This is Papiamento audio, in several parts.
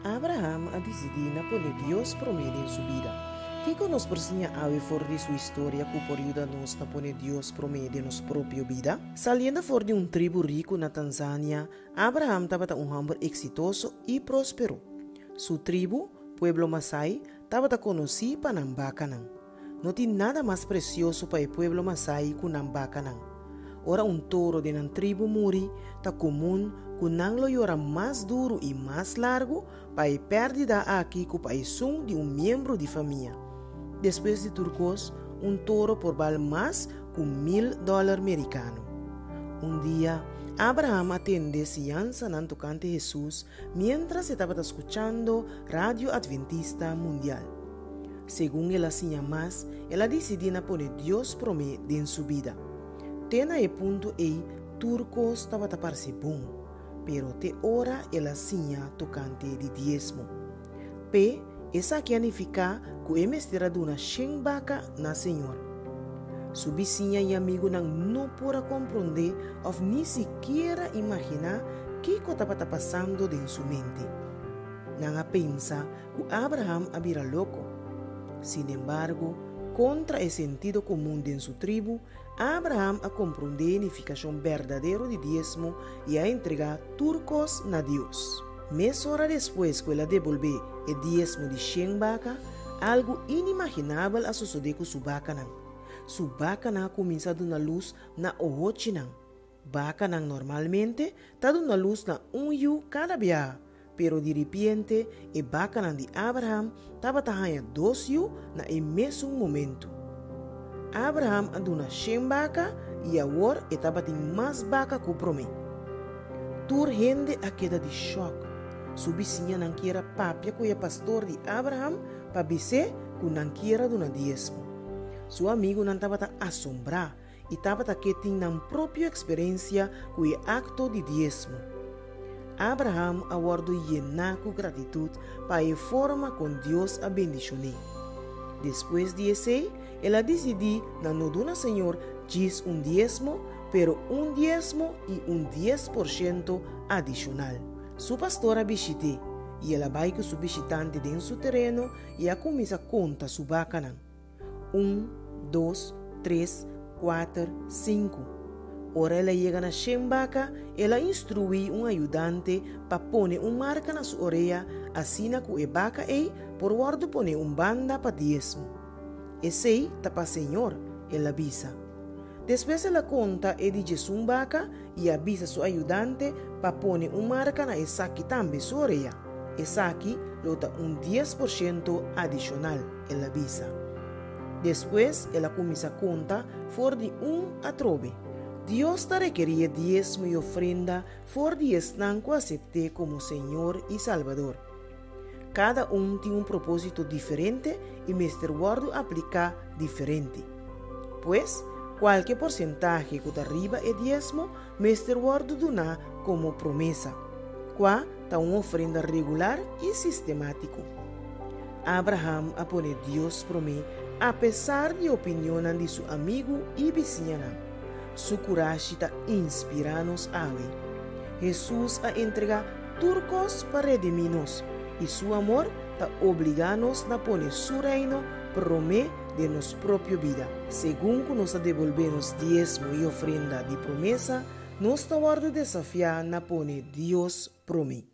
Abraham a disidí na pone Dios promé den su bida. Kiko nos por siña awe for di su historia ku por yuda nos na pone Dios promé den nos propio bida? Saliendo for di un tribu riku na Tanzania, Abraham tabata un hòmber eksitoso i próspero. Su tribu, pueblo Masai, tabata konosí pa nan bakanan. No tin nada mas presioso pa e pueblo Masai ku nan bakanan. Ora un toro den nan tribu muri, ta komun ku nan lo yora mas duru i mas largu pa e pèrdida aki ku pa esun di un miembro di famia. Despues di tur kos, un toro por bal mas ku mil dòler merikano. Un dia, Abraham a tende siñansanan tokante Hesus miéntras e tabata skuchando Radio Adventista Mundial. Segun el a siña mas, el a disidí na pone Dios promé den su bida. Te na e punto ei tur kos tabata parse bon, pero te ora el a siña tokante di diesmo. P'e, esaki a nifiká ku e mester a duna shen baka na Señor. Su bisiña i amigunan no por a komprondé òf ni sikiera imaginá kiko tabata pasando den su mente. Nan a pensa ku Abraham a bira loko. Sinembargo, kontra e sentido komun den su tribu, Abraham a komprondé e nifikashon berdadero di diesmo i a entregá tur kos na Dios. Mesora despues ku el a debolbé e diesmo di shen baka, algu inimaginabel a sosodé ku su bakanan. Su bakanan a kuminsá duna lus na ohochinan. Bakanan normalmente ta duna lus na un yu kada biaha, pero diripiente e bakanan di Abraham tabata haña dos yu na e mesun momentu. Abraham a duna shen baka i awor e tabatin mas baka ku promé. Tur hende a keda di shòk. Su bisiñanan kier a papia ku e pastor di Abraham pa bis'é ku nan kier a duna diesmo. Su amigunan tabata asombrá i tabata ke tin nan propio eksperensia ku e akto di diesmo. Abraham a wòrdu yená ku gratitut pa e forma kon Dios a bendishon'é. Despues di esei, el a disidí na no duna Señor djis un diesmo, pero un diesmo i un 10% adishonal. Su pastor a bishit'é, i el a bai ku su bishitante den su tereno i a kuminsá konta su bakanan. Un, dos, tres, kuater, sinku. Ora el a yega na shen baka, el a instruí un ayudante pa pone un marka na su orea asina ku e baka ei por wòrdu pone un banda pa diesmo. Esei ta pa Señor, el a bisa. Despues el a konta e di djesun baka i a bisa su ayudante pa pone un marka na esaki tambe su orea. Esaki lo ta un 10% adishonal, el a bisa. Despues el a kuminsá konta for di un atrobe. Dios ta rekerí e diesmo i ofrenda for di esnan ku asept'é komo Señor i Salbador. Kada un tin un propósito diferente i mester wòrdu apliká diferente. Pues, kualke porsentahe ku ta riba e diesmo mester wòrdu duná komo promesa, kua ta un ofrenda regular i sistemátiko. Abraham a pone Dios promé apesar di opinionnan di su amigu i bisiñanan. Su kurashi ta inspirá nos awe. Hesus a entregá tur kos pa redimí nos, i su amor ta obligá nos na pone su Reino promé den nos propio bida. Segun ku nos ta debolbé nos diesmo i ofrenda di promesa, nos ta wòrdu desafiá na pone Dios promé.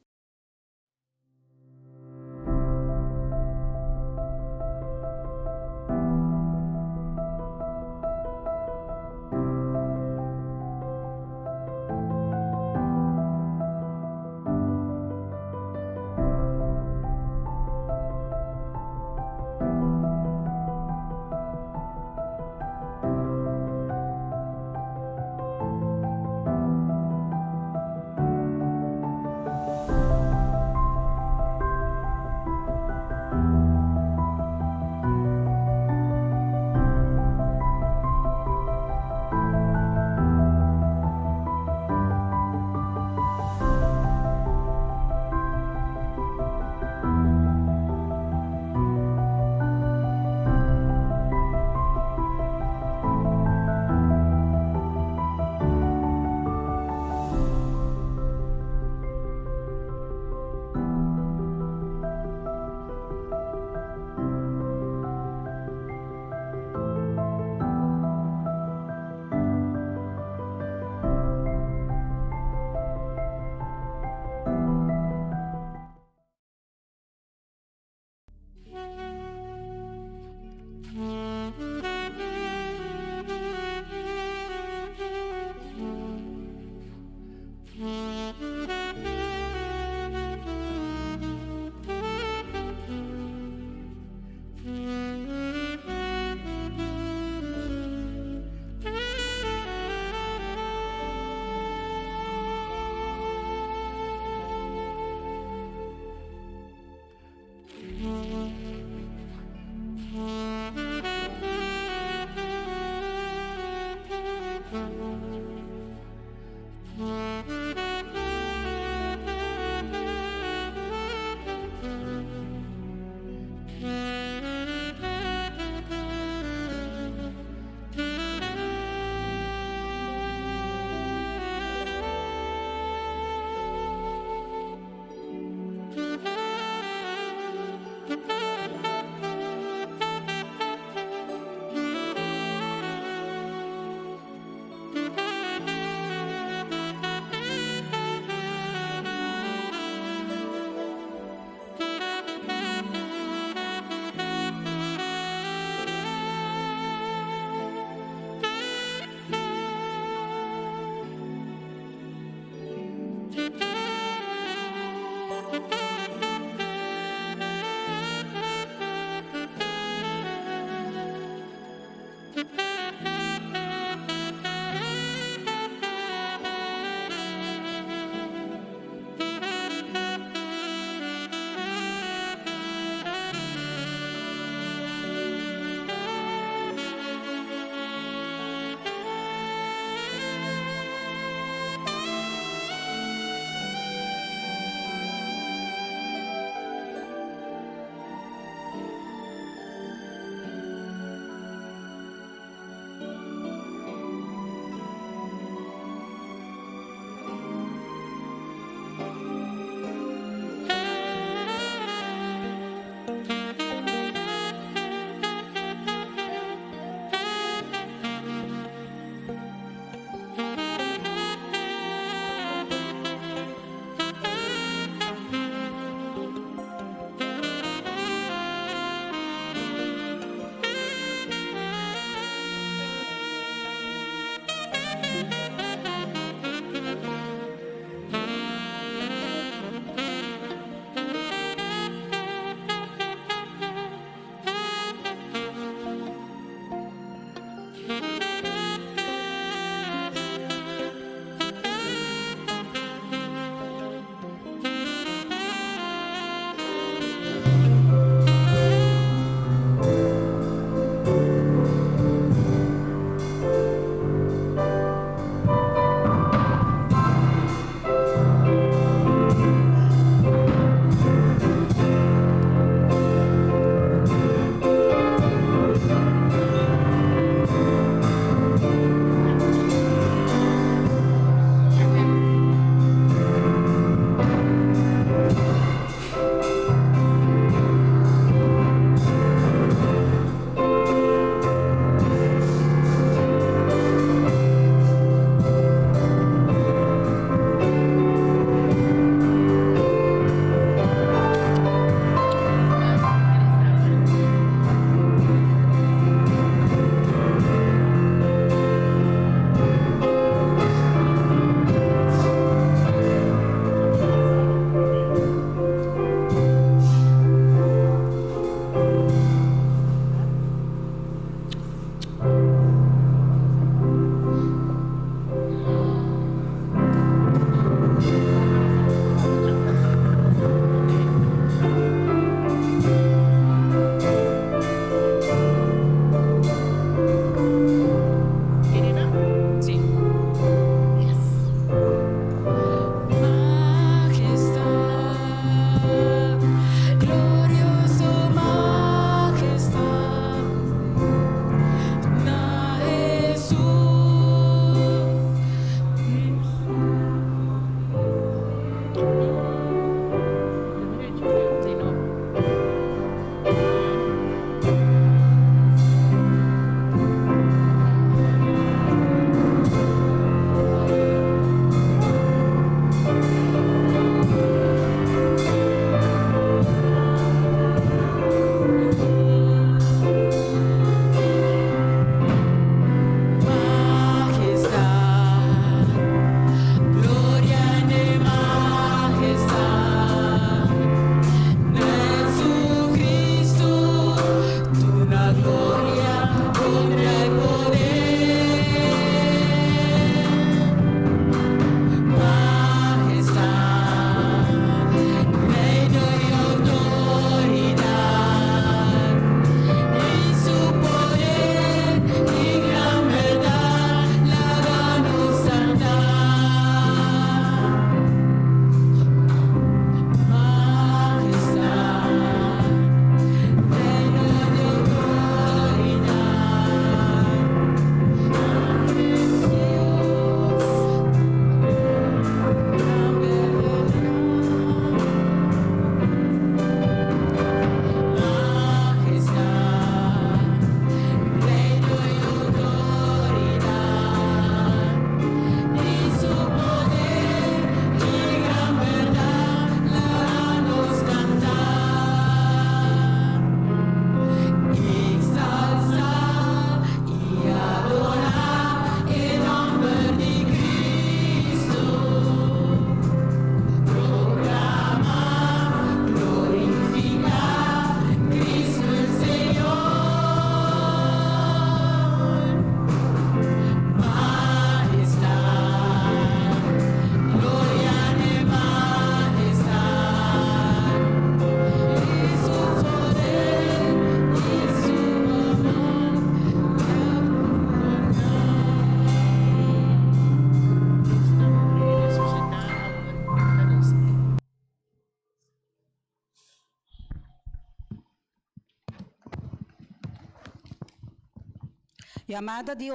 Yamada di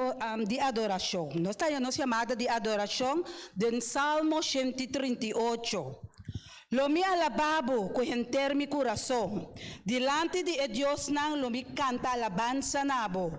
di adorashon. Nos ta haña nos yamada di adorashon den Salmo 138. Lo mi alabá bo ku henter mi kurason. Dilanti di e diosnan lo mi kanta alabansa na bo.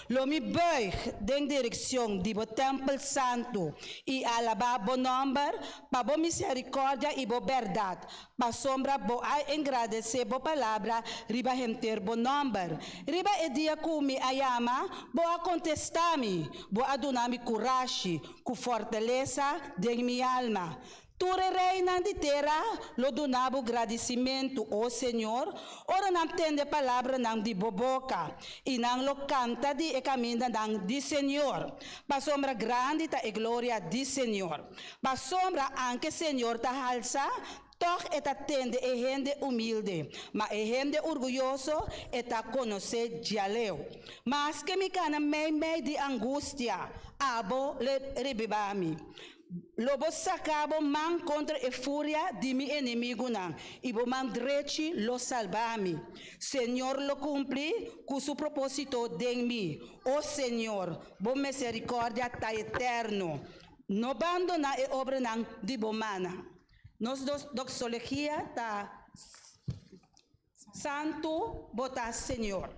Lo mi buig den direkshon di bo tèmpel santu i alabá bo nòmber pa bo miserikòrdia i bo bèrdat, Pasobra bo a engradesé bo palabra riba henter bo nòmber. Riba e dia ku mi a yama, bo a kontestá mi, bo a duna mi kurashi ku fortalesa den mi alma. Tur e reinan di tera lo duna bo gradisimentu, o Señor, ora nan tende palabranan di bo boka, i nan lo kanta di e kamindanan di Señor, pasobra grandi ta e gloria di Señor. Pasobra anke Señor ta halsa, tòg e ta tende e hende humilde, ma e hende orguyoso e ta konosé djaleu. Maske mi kana meimei di angustia, abo lo rebibá mi. Lo bo saka bo man kontra e furia di mi enemigunan, i bo man drechi lo salba mi. Señor lo kumpli ku su propósito den mi. O Señor, bo miserikòrdia ta eterno. No bandoná e obranan di bo mannan. Nos doxologia ta, Santu bo ta, Señor.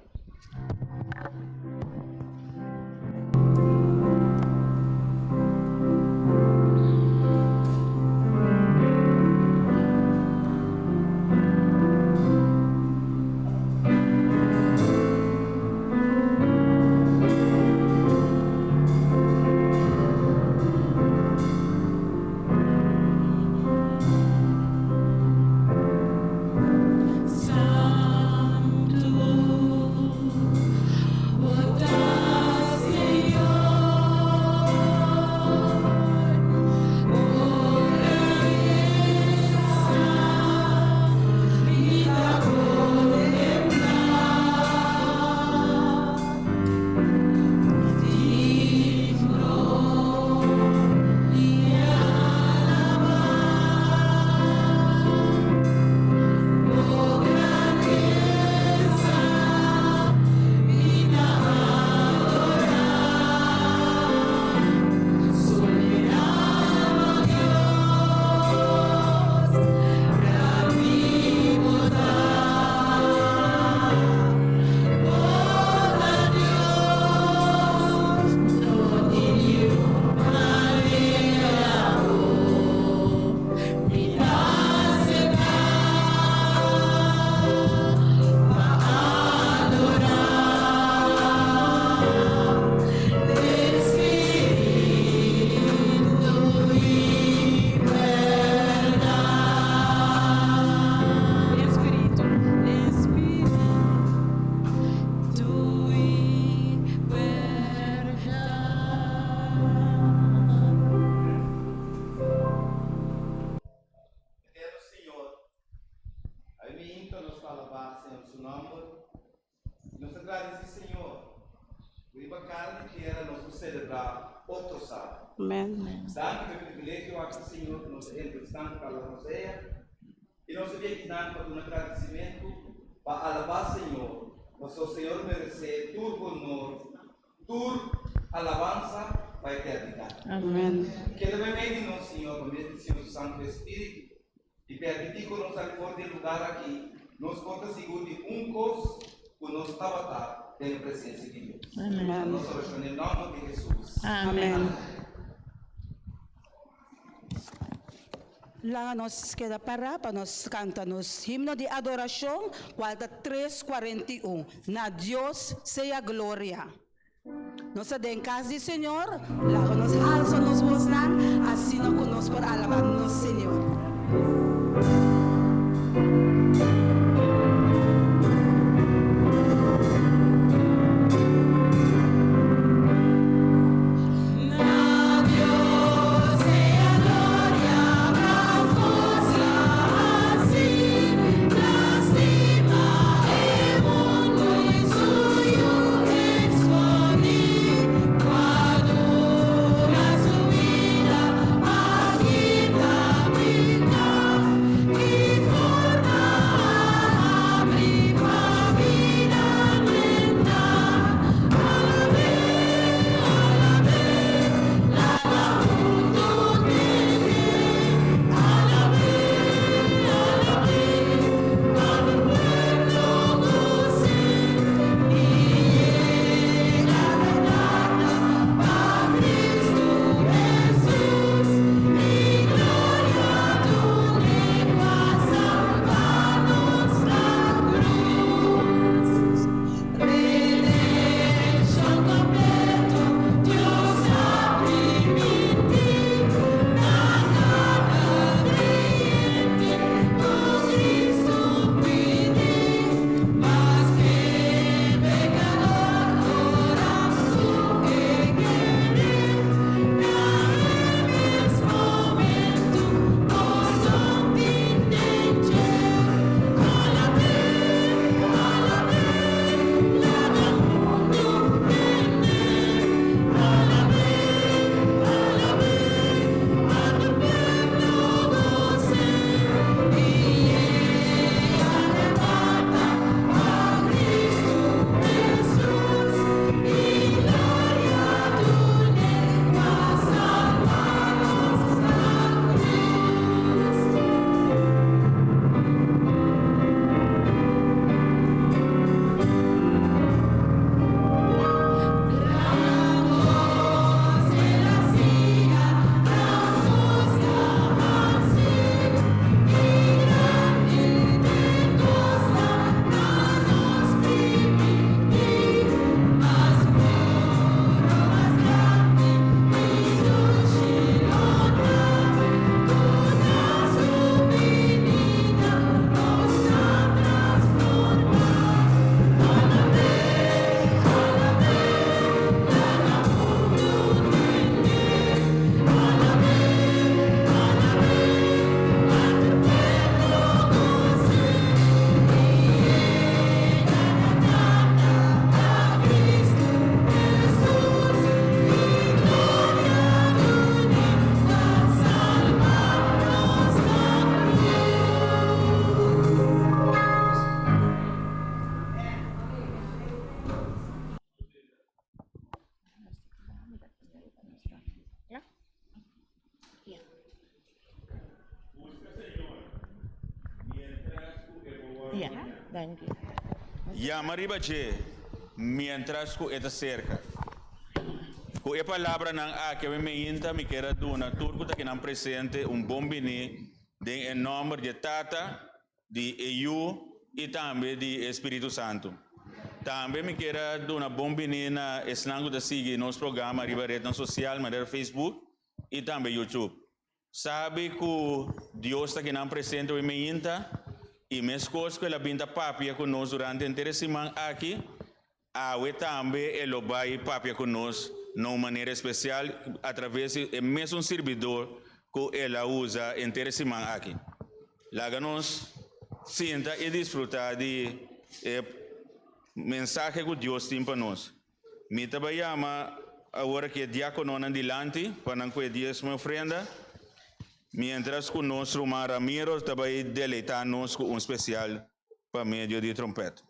Eterno Señor, awe minto nos ta alabá Señor su nomber i nos ta gradisí Señor ku riba kara di tera nos por selebrá otro Sabat. Danki pa e privilegio aki Señor ku nos ta entrevistando pa la Hosea i nos ta bin akinan pa duna gradisimentu pa alabá Señor pasobra Señor meresé tur honor Tur alabansa pa eternidat. Amen. Keda meimei di nos, Señor, pa medio di Señor su Santu Espíritu, i permití ku nos sali for di e lugar aki, nos por ta sigur di un kos, ku nos tabata den e presensia di Dios. Amen. Nos orashon den nòmber di Hesus. Amen. Laga nos keda pará pa nos kanta nos himno di adorashon, kual ta 341, Na Dios sea gloria. Nos ta den kas di Señor, laga nos alsa nos bosnan, asina ku nos por alabá nos Señor. Ja, danki. Yama riba dje miéntras ku e ta serka. Ku e palabranan aki awe meinta mi kier a duna tur ku ta kinan presente un bon bini den e nòmber dje Tata, di e Yu i tambe di e Spiritu Santu. Tambe mi kier a duna bon bini na esnan ku ta sigui nos programa riba retnan sosial manera Facebook i tambe YouTube. Sabi ku Dios ta kinan presente awe meinta i meskos ku el a bin ta papia ku nos durante henter e siman aki, awe tambe e lo bai papia ku nos na un manera espesial atraves di e mesun sirbidor ku el a usa henter e siman aki. Laga nos sinta i disfrutá di e mensahe ku Dios tin pa nos. Mi ta bai yama awor aki e diakononan dilanti pa nan ku e diesmo i ofrenda, mientras ku nos ruman Ramiro ta bai deleitá nos ku un spesial pa medio di trompèt.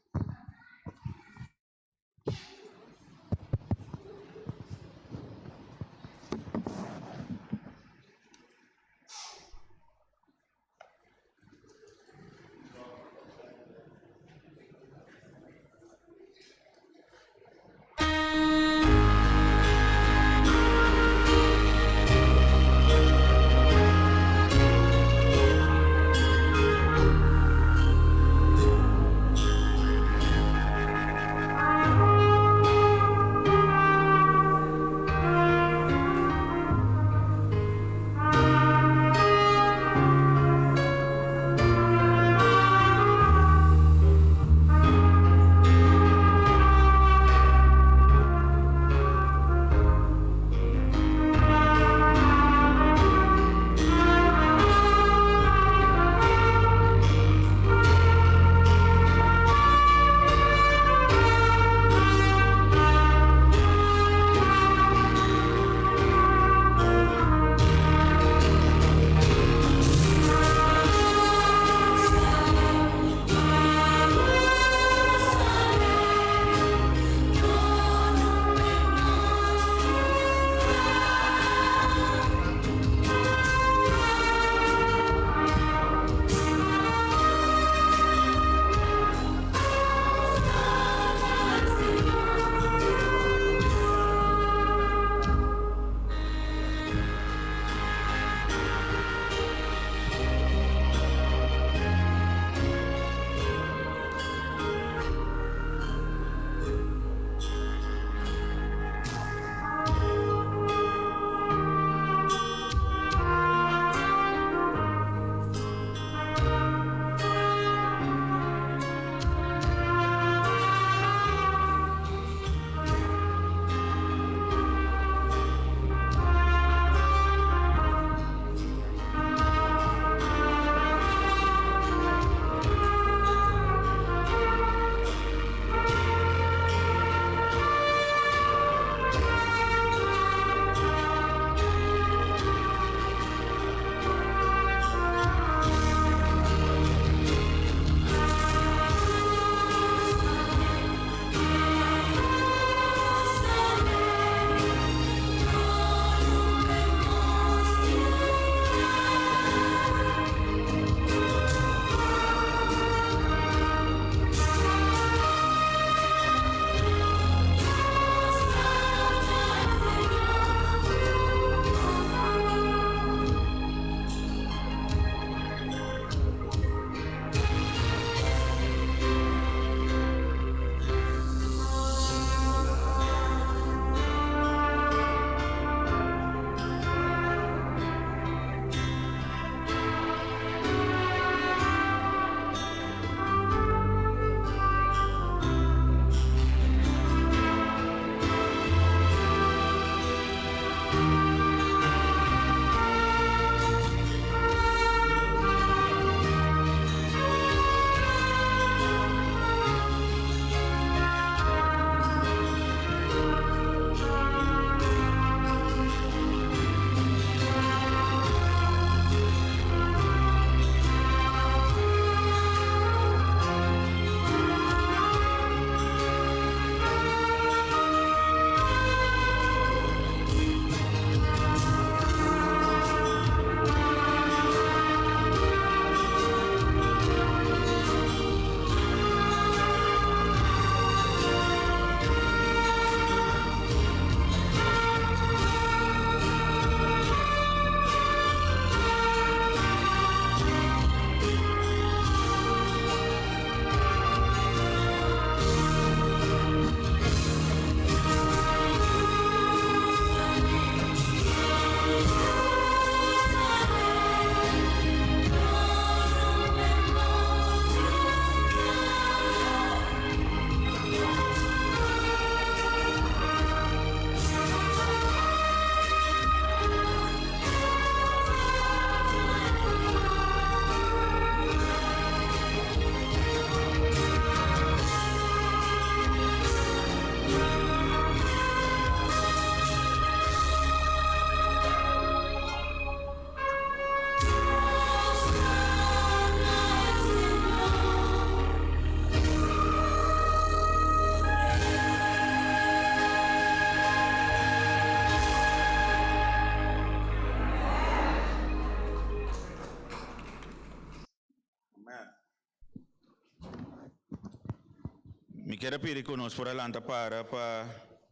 Mi kier a pidi ku nos por a lanta para pa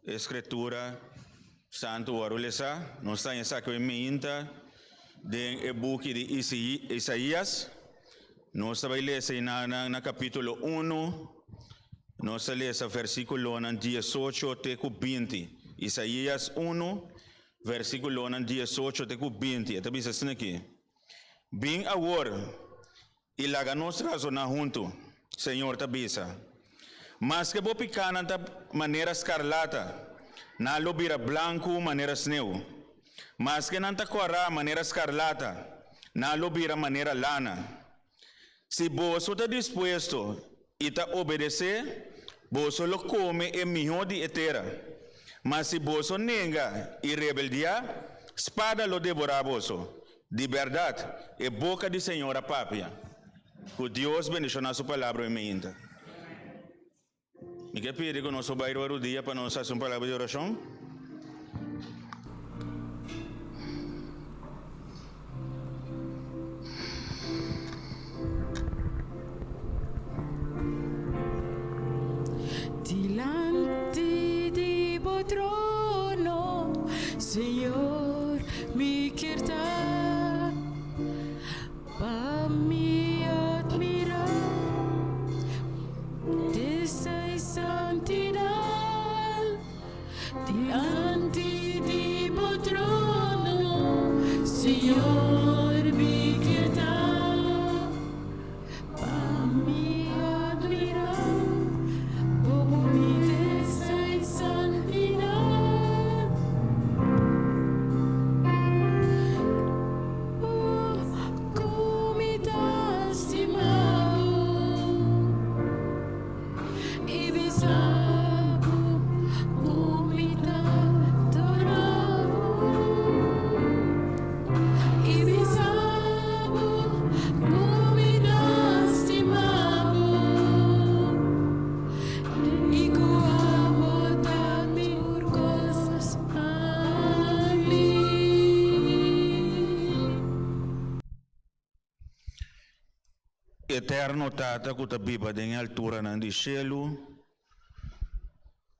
e Skritura Santu wòrdu lesá. Nos ta haña esaki hoy meinta den e buki di Isaías. Nos ta bai lesa einanan na kapítulo unu. Nos ta lesa versíkulonan diesocho te ku binti. Isaías unu, versíkulonan diesocho te ku binti. E ta bisa asina aki, Bin awor i laga nos razoná huntu, Señor ta bisa. Maske bo pikánan ta manera skarlata, nan lo bira blanku manera sneu. Maske nan ta kòrá manera skarlata, nan lo bira manera lana. Si boso ta dispuesto i ta obedesé, boso lo kome e mihó di e tera. Ma si boso nenga i rebeldiá, spada lo devorá boso. Di bèrdat, e boka di Señor a papia. Ku Dios bendishoná su palabra mi mainta. Mi ke pidi ku nos por bai riba rudia pa nos hasi un palabra di orashon. Dilanti di bo trono, Señor, mi kier ta. Pa mi admira Desa y santidad Dilanti di bo trono Señor mi kier ta Pa mi admira Bo bunitesa y santidad. Ku mi ta stima bo i bisa bo ku mi ta adora bo i bisa bo ku mi ta stima bo i ku abo ta tur kos pa mi. Eterno Tata ku ta biba den e alturanan di shelu,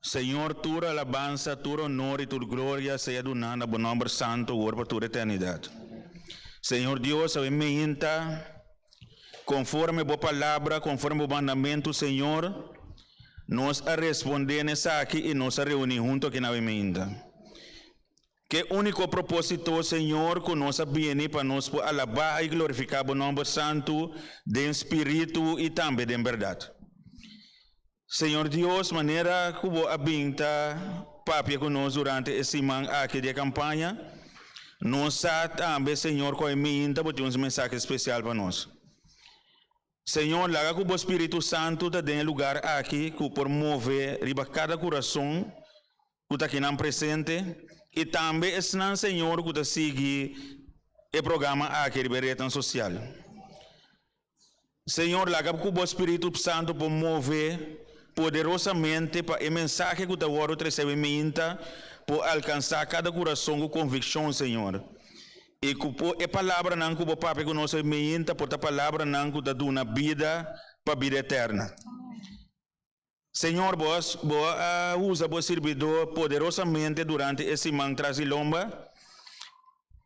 Señor, tur alabansa, tur honor i tur gloria sea duná na bo nòmber santu awor pa tur eternidat. Señor Dios, awe meinta, konforme bo palabra, konforme bo mandamentu, Señor, nos a respondé na esaki i nos a reuní huntu aki na awe meinta. Ke úniko propósito, Señor, ku nos a bini pa nos por alabá i glorifiká Bo nòmber santu den spiritu i tambe den bèrdat. Señor Dios, manera ku Bo a bin ta papia ku nos durante e siman aki di e kampaña, nos sa tambe, Señor, ku ainda Bo tin un mensahe spesial pa nos. Señor, laga ku Bo Spiritu Santu ta den e lugar aki ku por move riba kada kurason ku ta kinan presente i tambe esnan, Señor, ku ta sigui e programa aki riba e retnan sosial. Señor, laga ku Bo Spiritu Santu por move poderosamente pa e mensahe ku ta wòrdu trese awe mainta por alkansá kada kurason ku konvikshon, Señor. I ku por e palabranan ku Bo papia ku nos awe mainta por ta palabranan ku ta duna bida pa bida eterna. Señor, bo a bo a usa bo sirbidó poderosamente durante e siman tras di lomba,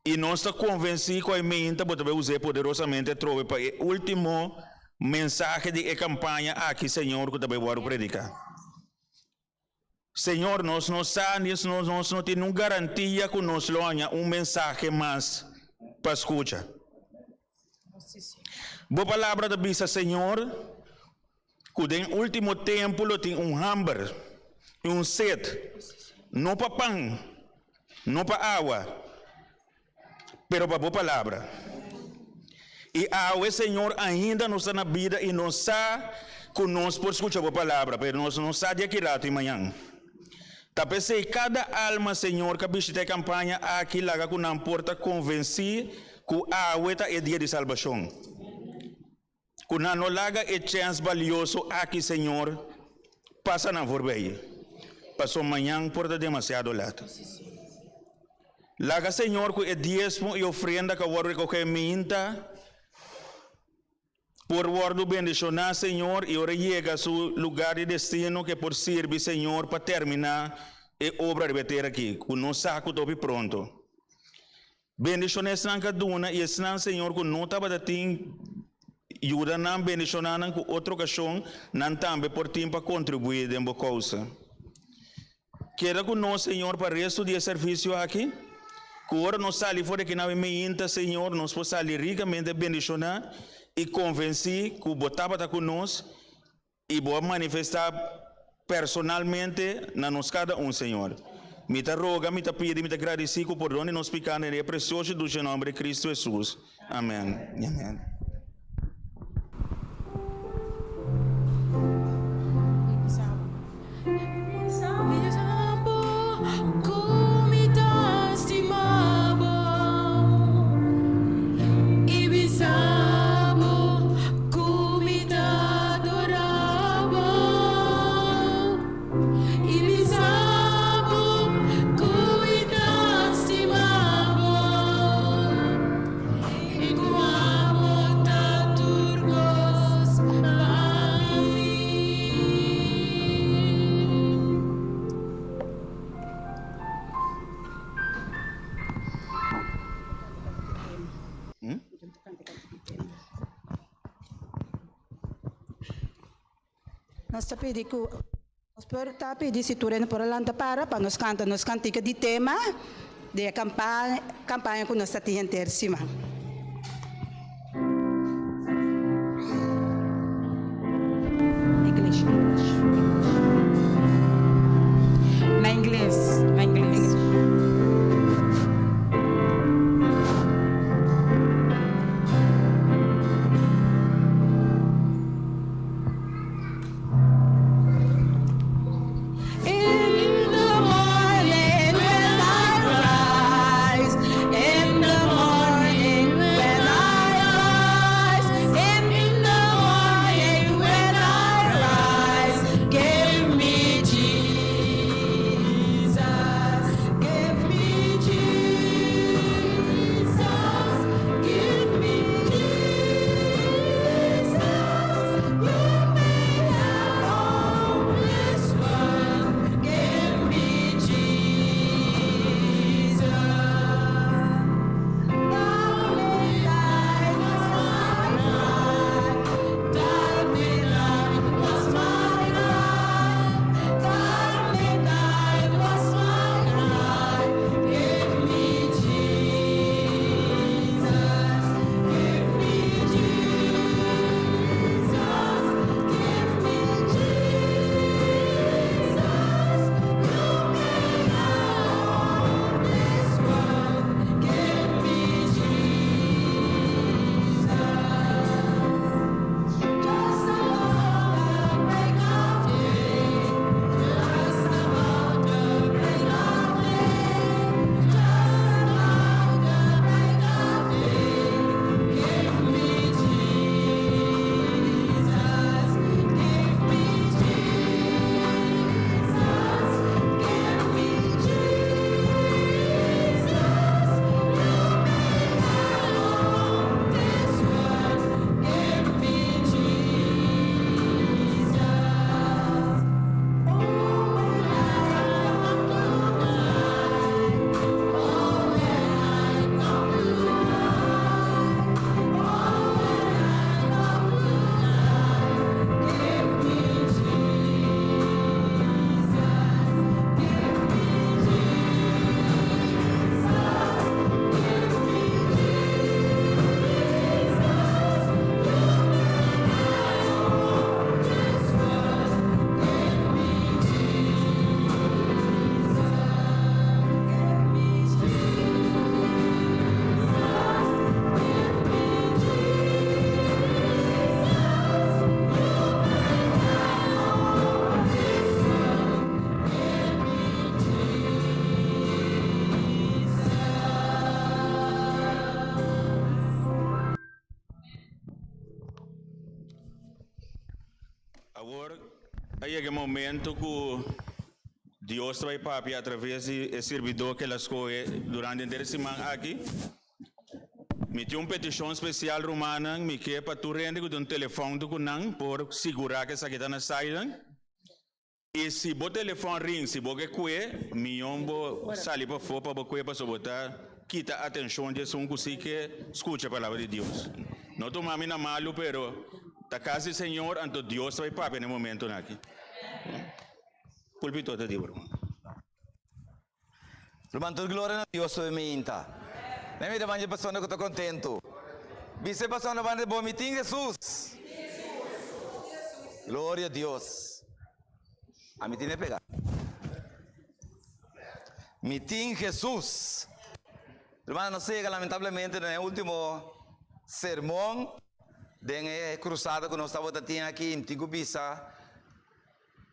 i nos ta konvensí ku aiminta bo ta bai us'é poderosamente atrobe pa e último mensahe di e kampaña aki, Señor, ku ta bai wòrdu prediká. Señor, nos no sa ni nos no tin un garantia ku nos lo haña un mensahe mas pa skucha. Bo palabra ta bisa, Señor, ku den último tempu lo tin un hamber i un set, no pa pan, no pa awa, pero pa bo palabra. I awe, Señor, ainda nos ta na bida i nos sa ku nos por skucha bo palabra, pero nos no sa di aki ratu i mañan. Ta p'esei kada alma, Señor, ku a bishita e kampaña aki laga ku nan por ta konvensí ku awe ta e dia di salbashon. Ku nan no laga e chèns balioso aki, Señor, pasa nan forbei, paso mañan por ta demasiado lat. Laga, Señor, ku e diesmo i ofrenda ku a wòrdu rekogé minta. por wòrdu bendishoná, Señor, i ora e yega su lugar di destino ku e por sirbi, Señor, pa terminá e obra riba e tera aki, ku nos sa ku ta hopi pronto. Bendishoná esnan ku a duna i esnan, Señor, ku no tabata tin, yuda nan, bendishoná nan ku otro okashon nan tambe por tin pa kontribuí den bo kousa. Keda ku nos, Señor, pa restu di e servisio aki, ku ora nos sali for di aki na meinta, Señor, nos por sali rikamente bendishoná i konvensí ku Bo tabata ku nos i Bo a manifestá personalmente na nos kada un, Señor. Mi ta roga, mi ta pidi, mi ta gradisí ku pordon di nos pikánan den e presioso i dulce nòmber di Kristu Hesus. Amèn i amèn. Nos ta pidi ku nos por ta pidi si tur hende por a lanta para pa nos kanta nos kantika di tema di e kampaña ku nos ta tin henter siman. English, English, English. Na ingles, na ingles. In the morning when I rise, in the morning when I rise, in the morning when I rise, give me Jesus, give me Jesus, give me Jesus. You may have all this world, give me Jesus. Thou midnight was my cry, dark midnight was my cry, dark midnight was my cry. Give me Jesus, give me Jesus, give me Jesus. You may have all this world, give me Jesus. Just about the break of day, just about the break of day, just about the break of day. Give me Jesus, give me Jesus, give me Jesus. You may have all this world, give me Jesus. Oh, when I come to die, oh, when I come to die, oh, when I come to die, give me Jesus, give me Jesus, give me Jesus. You may have all this world, give me Jesus, give me Jesus, give me Jesus. You may have all this world, give me Jesus. Awor a yega e momento ku Dios ta bai papia atraves di e sirbidó ku el a skohe durante henter e siman aki. Mi tin un petishon spesial, rumannan, mi ke pa tur hende ku tin un telefòn ku nan por sigurá ku esaki ta na silent. I si bo telefòn ring, si bo ke kue, mihó bo sali pafó pa bo kue pasobra bo ta kita atenshon di esun ku si ke skucha palabra di Dios. No tuma mi na malu, pero ta kas di Señor, anto Dios ta bai papia na e momentonan aki. Pulpito ta di bo, ruman. Ruman tur gloria na Dios su minta. Mi mira banda e persona ku ta kontentu. Bisa e persona banda di bo, Mi tin Hesus. Gloria Dios. Ami tin e pega. Mi tin Hesus. Ruman nos a yega lamentablemente na e ultimo sermon den e krusada ku nos tabata tin aki. Mi tin ku bisa.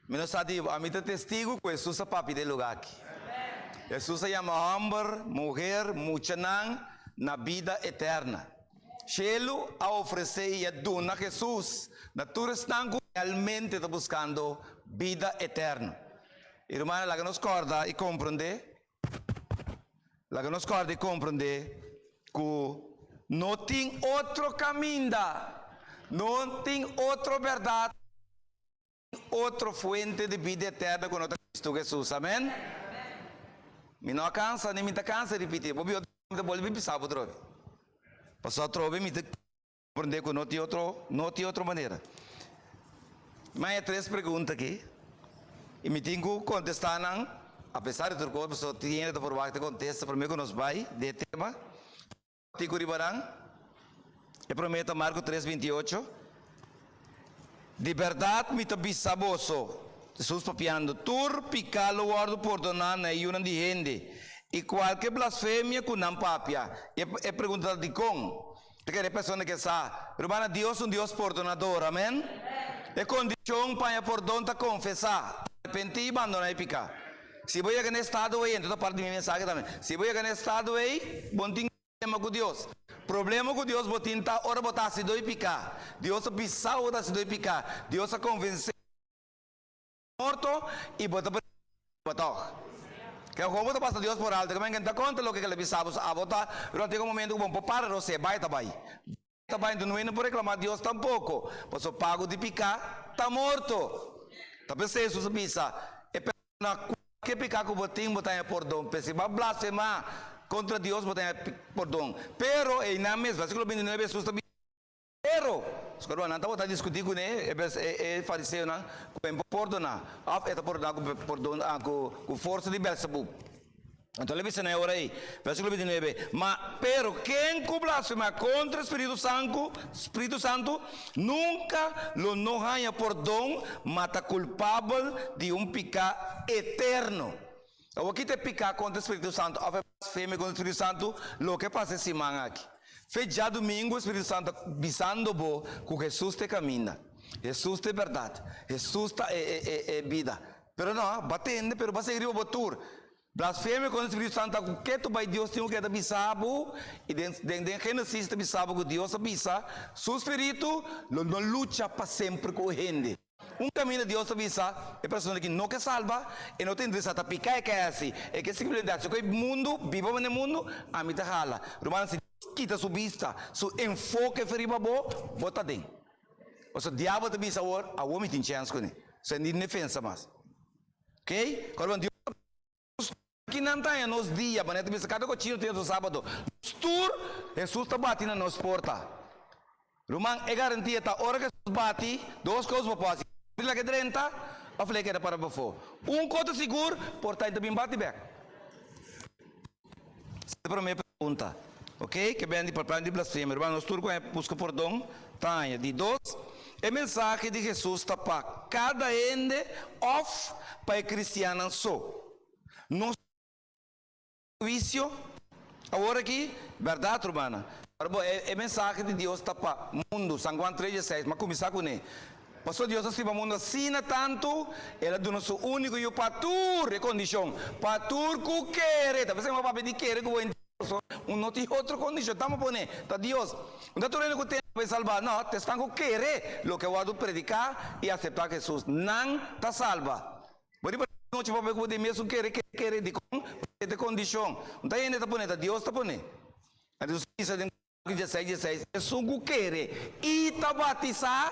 Mi no sa di bo, ami ta testigu ku Hesus a papia den lugá aki. Hesus a yama hòmber, muher, muchanan na bida eterna. Shelu a ofresé i a duna Hesus na tur esnan ku realmente ta buskando bida eterno. I rumannan, laga nos kòrda i komprondé, laga nos kòrda i komprondé ku no tin otro kaminda, no tin otro bèrdat. Otro fuente di bida eterno ku no ta Kristu Hesus. Amen. Mi no a kansa ni mi ta kansa ripití. Bo bi otro mi ta bolbe bisa bo atrobe. Pasobra atrobe mi ta komprendé ku no tin otro, no tin otro manera. Mi haña tres pregunta aki i mi tin ku kontestá nan apesar di tur kos pasobra tin hende ta forwagt e kontesta promé ku nos bai den e tema. Tico riba nan. E promé ta Marko tres 28. Di bèrdat mi ta bisa boso, Hesus papiando, tur piká lo wòrdu pordoná na e yunan di hende, i kualke blasfemia ku nan papia. E e pregunta ta dikon? Ta kere e persona ke sa. Rumannan, Dios un Dios pordonador, amèn? E kondishon pa haña pordon ta konfesá, arepentí i bandoná e piká. Si bo yega na e estado ei, enton ta parti di mi mensahe tambe, si bo yega na e estado ei, bo no tin problema ku Dios. Problema ku Dios bo tin ta ora bo ta hasi doi piká. Dios a bisa bo ta hasi doi piká. Dios a konvensé bo morto i bo ta bo tòg. Ke kon bo ta pasa Dios por alto? Ke men ke no ta konta loke ke el a bisa bo, so abo ta durante un momento ku bo no por para rosé, bai ta bai. Ta bai enton no por reclama Dios tampoco, pasobra pago di pica ta morto. Ta p'esei Jesus a bisa, E persona cualke pica cu bo tin, bo ta haña pordon, p'esei bo a blasfema contra Dios, bo ta haña pordon. Pero, einan mes, versiculo 29, Jesus ta bisa, Pero, scuadron, nan tabata discuti cune, e fariseonan, cu e por pordona, of e ta pordona cu pordon, cu forsa di Belzebub. Anto el a bisa na e ora ei, versíkulo 29, Ma, pero, ken ku blasfemá kontra Spiritu Sanku, Spiritu Santu, nunka lo no haña pordon, ma ta kulpabel di un piká eterno. Awor ki ta e piká kontra Spiritu Santu òf e blasfemia kontra Spiritu Santu? Loke a pasa e siman aki. Fe djadumingu Spiritu Santu ta bisando bo ku Hesus ta e kaminda, Hesus ta e bèrdat, Hesus ta e bida. Pero no, bo a tende, pero bo a sigui riba bo tur. Blasfemia kontra Spiritu Santu ta ku ketu bai Dios tin ku keda bisa bo, i den den den Genesis ta bisa bo ku Dios a bisa su spiritu lo no lucha pa semper ku hende. Un kaminda Dios ta bisa e persona ki no ke salba, e no ta interesá, ta pika e ke hasi, e ke simplemente hasi ku e mundu, biba manera e mundu, ami ta hala. Rumannan si Dios kita su bista, su enfoke for riba bo, bo ta den. Pasobra diabel ta bisa awor, awor mi tin chèns kuné, so e no tin defensa mas. Ok, kòrda Dios ta nos ki nan ta haña nos dia, manera ta bisa kada kochino tin su sábado. Nos tur, Hesus ta bati na nos porta. Ruman, e garantia ta ora ku Hesus bati, dos kos bo por hasi, of lei ke drenta òf lei keda para pafó. Un kos ta sigur, porta ta bin bati bèk. Esa ta e promé pregunta. Ok, ke ben di papia di blasfemia. Ruman, nos tur ku a buska pordon ta haña. Di dos, e mensahe di Hesus ta pa kada hende òf pa e kristiannan so? Nos huisio awor aki? Bèrdat, rumannan. Ora bo, e mensahe di Dios ta pa mundu. San Juan tres dieseis, m'a kuminsá kuné. Pasobra Dios a stima mundu asina tantu, El a duna Su úniko Yu pa tur, e kondishon, pa tur ku kere. Ta pensá ku papia di kere ku bo henter pasobra un no tin otro kondishon. Tamo pone, ta Dios. No ta tur hende ku tende pa e salba, no, ta esnan ku kere loke a wòrdu prediká i aseptá Hesus, nan ta salba. Bo riba nochi papia ku bo den mesun kere, kere, kere, dikon? Pasobra e ta e kondishon. No ta hende ta pone, ta Dios ta pone. Anto Hesus a bisa den. 16, 16, Esun ku kere i ta batisá,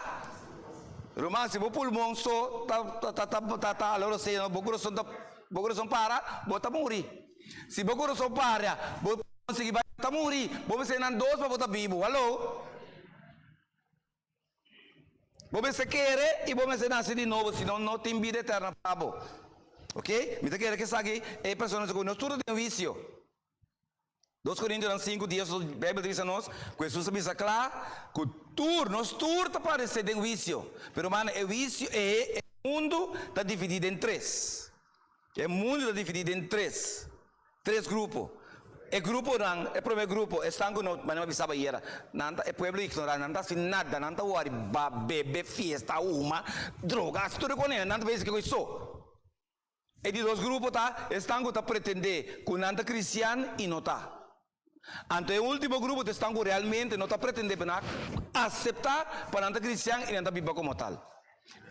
ruman, si bo pulmon so ta ta ta ta ta hala rosea, bo kurason ta bo kurason para, bo ta muri. Si bo kurason para, bo pulmon sigui bai, bo ta muri. Bo mester nan dos pa bo ta bibu. Haló? Bo mester kere i bo mester nase di nobo, si no, no tin bida eterna pa bo. Oke? Mi ta kere ku esaki e persona ku nos tur ta den wisio. Dos Korintionan sinku dies Beibel ta bisa nos ku Hesus a bisa kla ku tur, nos tur ta paresé den wisio. Pero mana e wisio e e mundu ta dividí den tres. E mundu ta dividí den tres, tres grupo. E gruponan, e promé grupo, esnan ku no, manera mi a bisa ayera, nan ta e pueblo ignorante, nan ta hasi nada, nan ta wòri ba, bebe, fiesta, huma, droga, hasi tur e kos, nan ta pensa ke kos so. E di dos grupo ta esnan ku ta pretendé ku nan ta kristian i no ta. Anto e último grupo ta esnan ku realmente no ta pretendé pero nan a aseptá pa nan ta kristian i nan ta biba komo tal.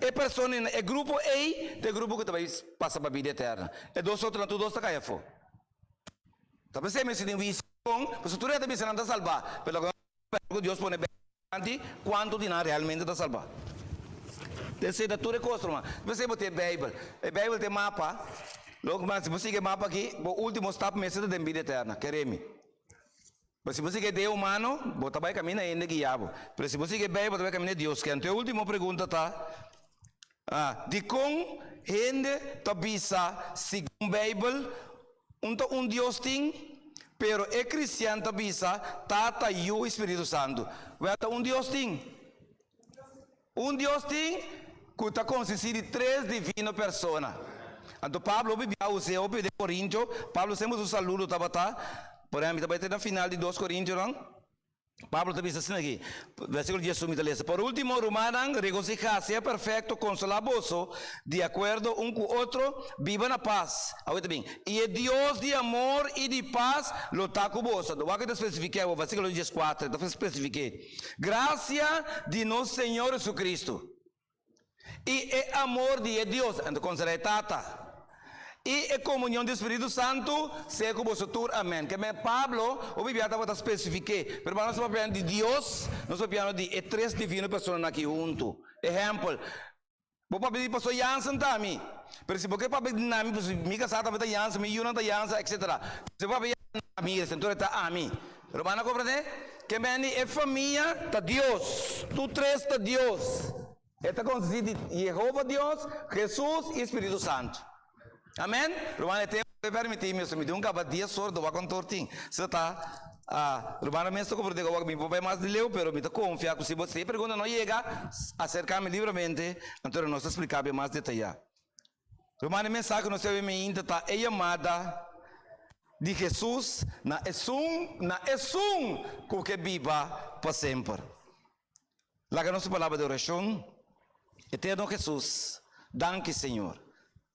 E personanan, e grupo ei ta e grupo ku ta bai pasa pa bida eterna. E dos otronan tur dos ta kai afó. Ta p'esei mester tin wisio bon, pasobra tur hende ta bisa nan ta salbá, pero loke ku Dios pone dilanti, kuantu di nan realmente ta salbá? Esei ta tur e kos, ruman. P'esei bo tin e Beibel. E Beibel ta e mapa. Loke mas, si bo sigui e mapa aki, bo último stap mester ta den bida eterna. Kere mi. Pero si bo sigui e idea humano, bo ta bai kaminda hende guia bo. Pero si bo sigui e Beibel, bo ta bai kaminda Dios ke. Anto e último pregunta ta, Dikon hende ta bisa segun Beibel un ta un Dios tin, pero e kristian ta bisa Tata, Yu i Spiritu Santu? Wèl, ta un Dios tin. Un Dios tin ku ta konsistí di tres divino persona. Anto Pablo hopi bia us'é hopi den Korintio. Pablo semper su saludo tabata, por ehèmpel, mi ta bai te na final di dos Korintionan. Pablo ta bisa asina aki, versíkulo diesun mi ta lesa, Por último, rumannan, regosihá, sea perfekto, konsolá boso di akuerdo un ku otro, biba na pas. Awor ta bin, I e Dios di amor i di pas lo ta ku boso. Anto wak e ta spesifiká awor, versíkulo dieskuater, e ta spesifik'é, Grasia di nos Señor Jesucristo. I e amor di e Dios, anto konsiderá e Tata, i e komunion di Spiritu Santu sea ku boso tur. Amèn. Ke men Pablo hopi bia tabata spesifik'é, pero nos ta papiando di Dios, nos ta papiando di e tres divino personanan aki huntu. Ehèmpel, bo papia di Pastor Jansen ta mi, pero si bo ke papia di nami, pasobra mi kasá tambe ta Jansen, mi yunan ta Jansen, etsetera. Si bo papia di ami, enton e ta ami. Rumannan a komprendé? Ke men di e famia ta Dios, tur tres ta Dios. E ta konsistí di Yehova Dios, Hesus i spiritu santu. Amen? Ruman, e tempu ta permití mi, mi tin un kaba dies or do wak kontor tin. Si ta ta, rumannan mes ta komprendé ku mi por bai mas di leu, pero mi ta konfia ku si bo si e pregunta no yega, aserká mi libremente, anto nos ta spliká bo mas detayá. Ruman, e mensahe ku nos ta obi ainda ta e yamada di Hesus na esun na esun ku ke biba pa semper. Laga nos palabra di orashon. Eterno Hesus, danki Señor.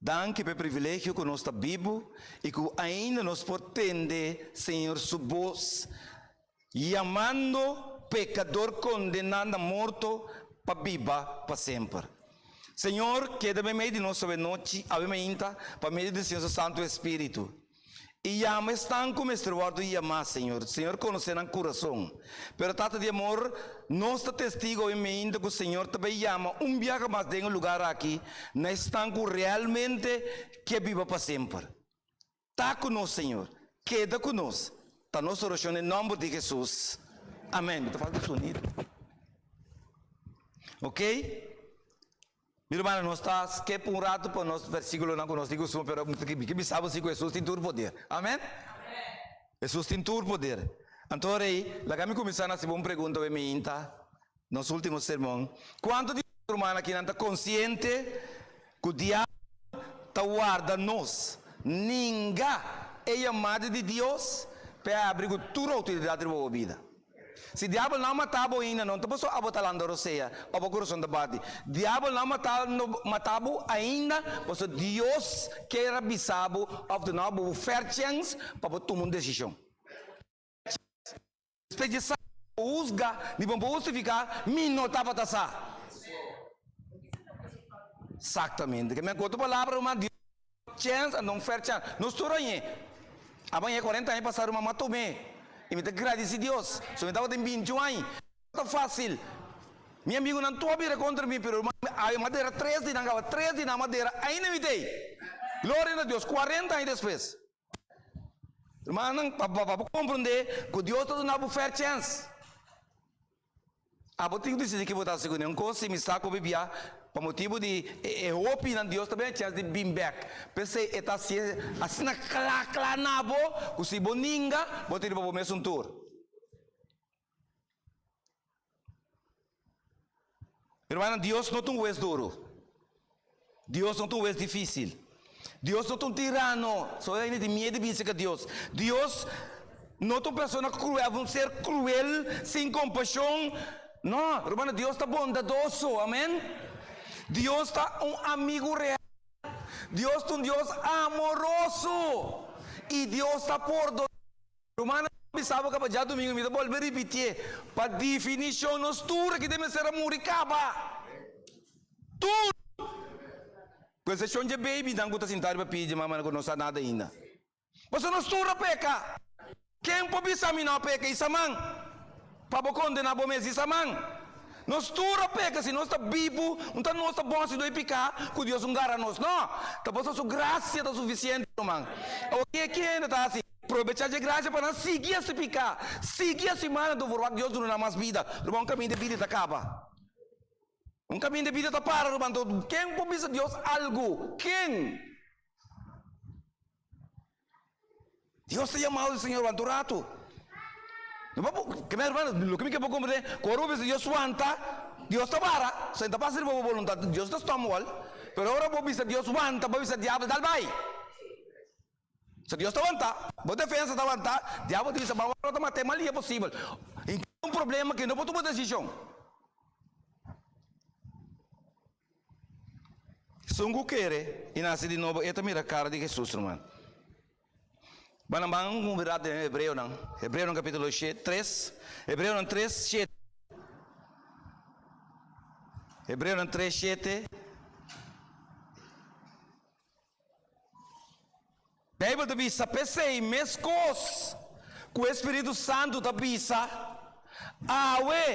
Danki pa e privilegio ku nos ta bibu i ku ainda nos por tende Señor su bos yamando pekador kondená na morto pa biba pa semper. Señor, keda meimei di nos awe nochi, awe mainta, pa medio di Señor su Santu Espíritu. I yama esnan ku mester wòrdu yamá, Señor. Señor konosé nan kurason. Pero Tata di amor, nos ta testigu awe meinta ku Señor ta bai yama un biaha mas den e lugar aki na esnan ku realmente ke biba pa semper. Ta ku nos, Señor. Keda ku nos. Ta nos orashon den nòmber di Hesus. Amèn. Mi ta falta sonido. Okey. Mi rumannan, nos ta skip un ratu pa nos versikulonan ku nos tin kustumber, pero mi ke bisa bo si ku Hesus tin tur poder. Amen? Hesus tin tur poder. Anto ora ei, laga mi kuminsá na hasi bo un pregunta awe meinta, nos último sermon. Kuantu di nos rumannan akinan ta konsiente ku diabel ta warda nos ninga e yamada di Dios pa e habri ku tur outoridat riba bo bida? Si diabel no a mata bo ainda, no ta pasobra abo ta landa rosea o bo kurason ta bati. Diabel no a mata mata bo ainda pasobra Dios kier a bisa bo of duna bo bo fair chance pa bo tuma un desishon. Despues di esaki bo husga ni bo por hustifica mi no tabata sa. Exactamente. Ke men ku otro palabra ruman Dios Chèns anto un fèr chèns. Nos tur añe. Abo añe kuarenta aña pasá ruman m'a tum'é. I mi ta gradisí Dios. So mi tabatin bintiun aña. No ta fásil. Mi amigunan tur a bira kontra mi, pero awe mi a dera tres di nan kaba, tres di nan mi a dera, ainda mi ta ei. Gloria na Dios, kuarenta aña despues. Rumannan, pa bo komprondé ku Dios ta duna bo fair chance. Abo tin ku disidí ke bo ta hasi kuné. Un kos si mi sa ku bo bia pa motibu di e hopinan Dios ta bini e chèns di bin bèk. P'esei e ta hasié asina kla kla na bo ku si bo ninga bo ta riba bo mesun tur. Mi rumannan, Dios no ta un hues duru. Dios no ta un hues difísil. Dios no ta un tirano. So hende tin miedu di bisa ku Dios. Dios no ta un persona kruel, un ser kruel, sin kompashon. No, rumannan, Dios ta bondadoso. Amen. Dios ta un amigu real. Dios ta un Dios amoroso. I Dios ta pordoná. Rumannan, mi bisa bo kaba djadumingu, mi ta bolbe ripitié, pa definishon nos tur aki den mester a muri kaba. Tur! Ku eksepshon dje babynan ku ta sintá riba pia dje mamanan ku no sa nada ainda. Pasobra nos tur a peka. Ken por bisa mi no a peka? Isa man. Pa bo kondená bo mes, isa man. Nos tur a peka, si nos ta bibu, un ta nos ta bon hasidó e piká ku Dios un gara nos. No! Ta pasobra su grasia ta sufisiente, ruman. Awor ke hende ta hasi? Probechá dje grasia pa nan sigui hasi piká, sigui hasi mal, anto forwak Dios duna nan mas bida. Ruman, un kaminda di bida ta kaba. Un kaminda di bida ta para, ruman. Anto ken por bisa Dios algu? Ken? Dios ta yamado di Señor wanta un ratu. No pa bo, ke mi hermano, loke mi ke bo komprende, ku ora bo bisa Dios wanta, Dios ta para, so e ta pasa riba bo boluntat, Dios ta stomwall, pero ora bo bisa Dios wanta, bo bisa diabel dal bai. So Dios ta wanta, bo defensa ta wanta, diabel ta bisa ban wak ta mata e mal dia posibel. Un problema ke no por tuma desishon. Esun ku kere i nase di nobo e ta mira kara di Hesus, ruman. Ban nan ban un rato den Hebreonan, Hebreonan kapitulo tres, Hebreonan tres shete. Hebreonan tres shete. Beibel ta bisa, P'esei, meskos ku e spiritu santu ta bisa, Awe,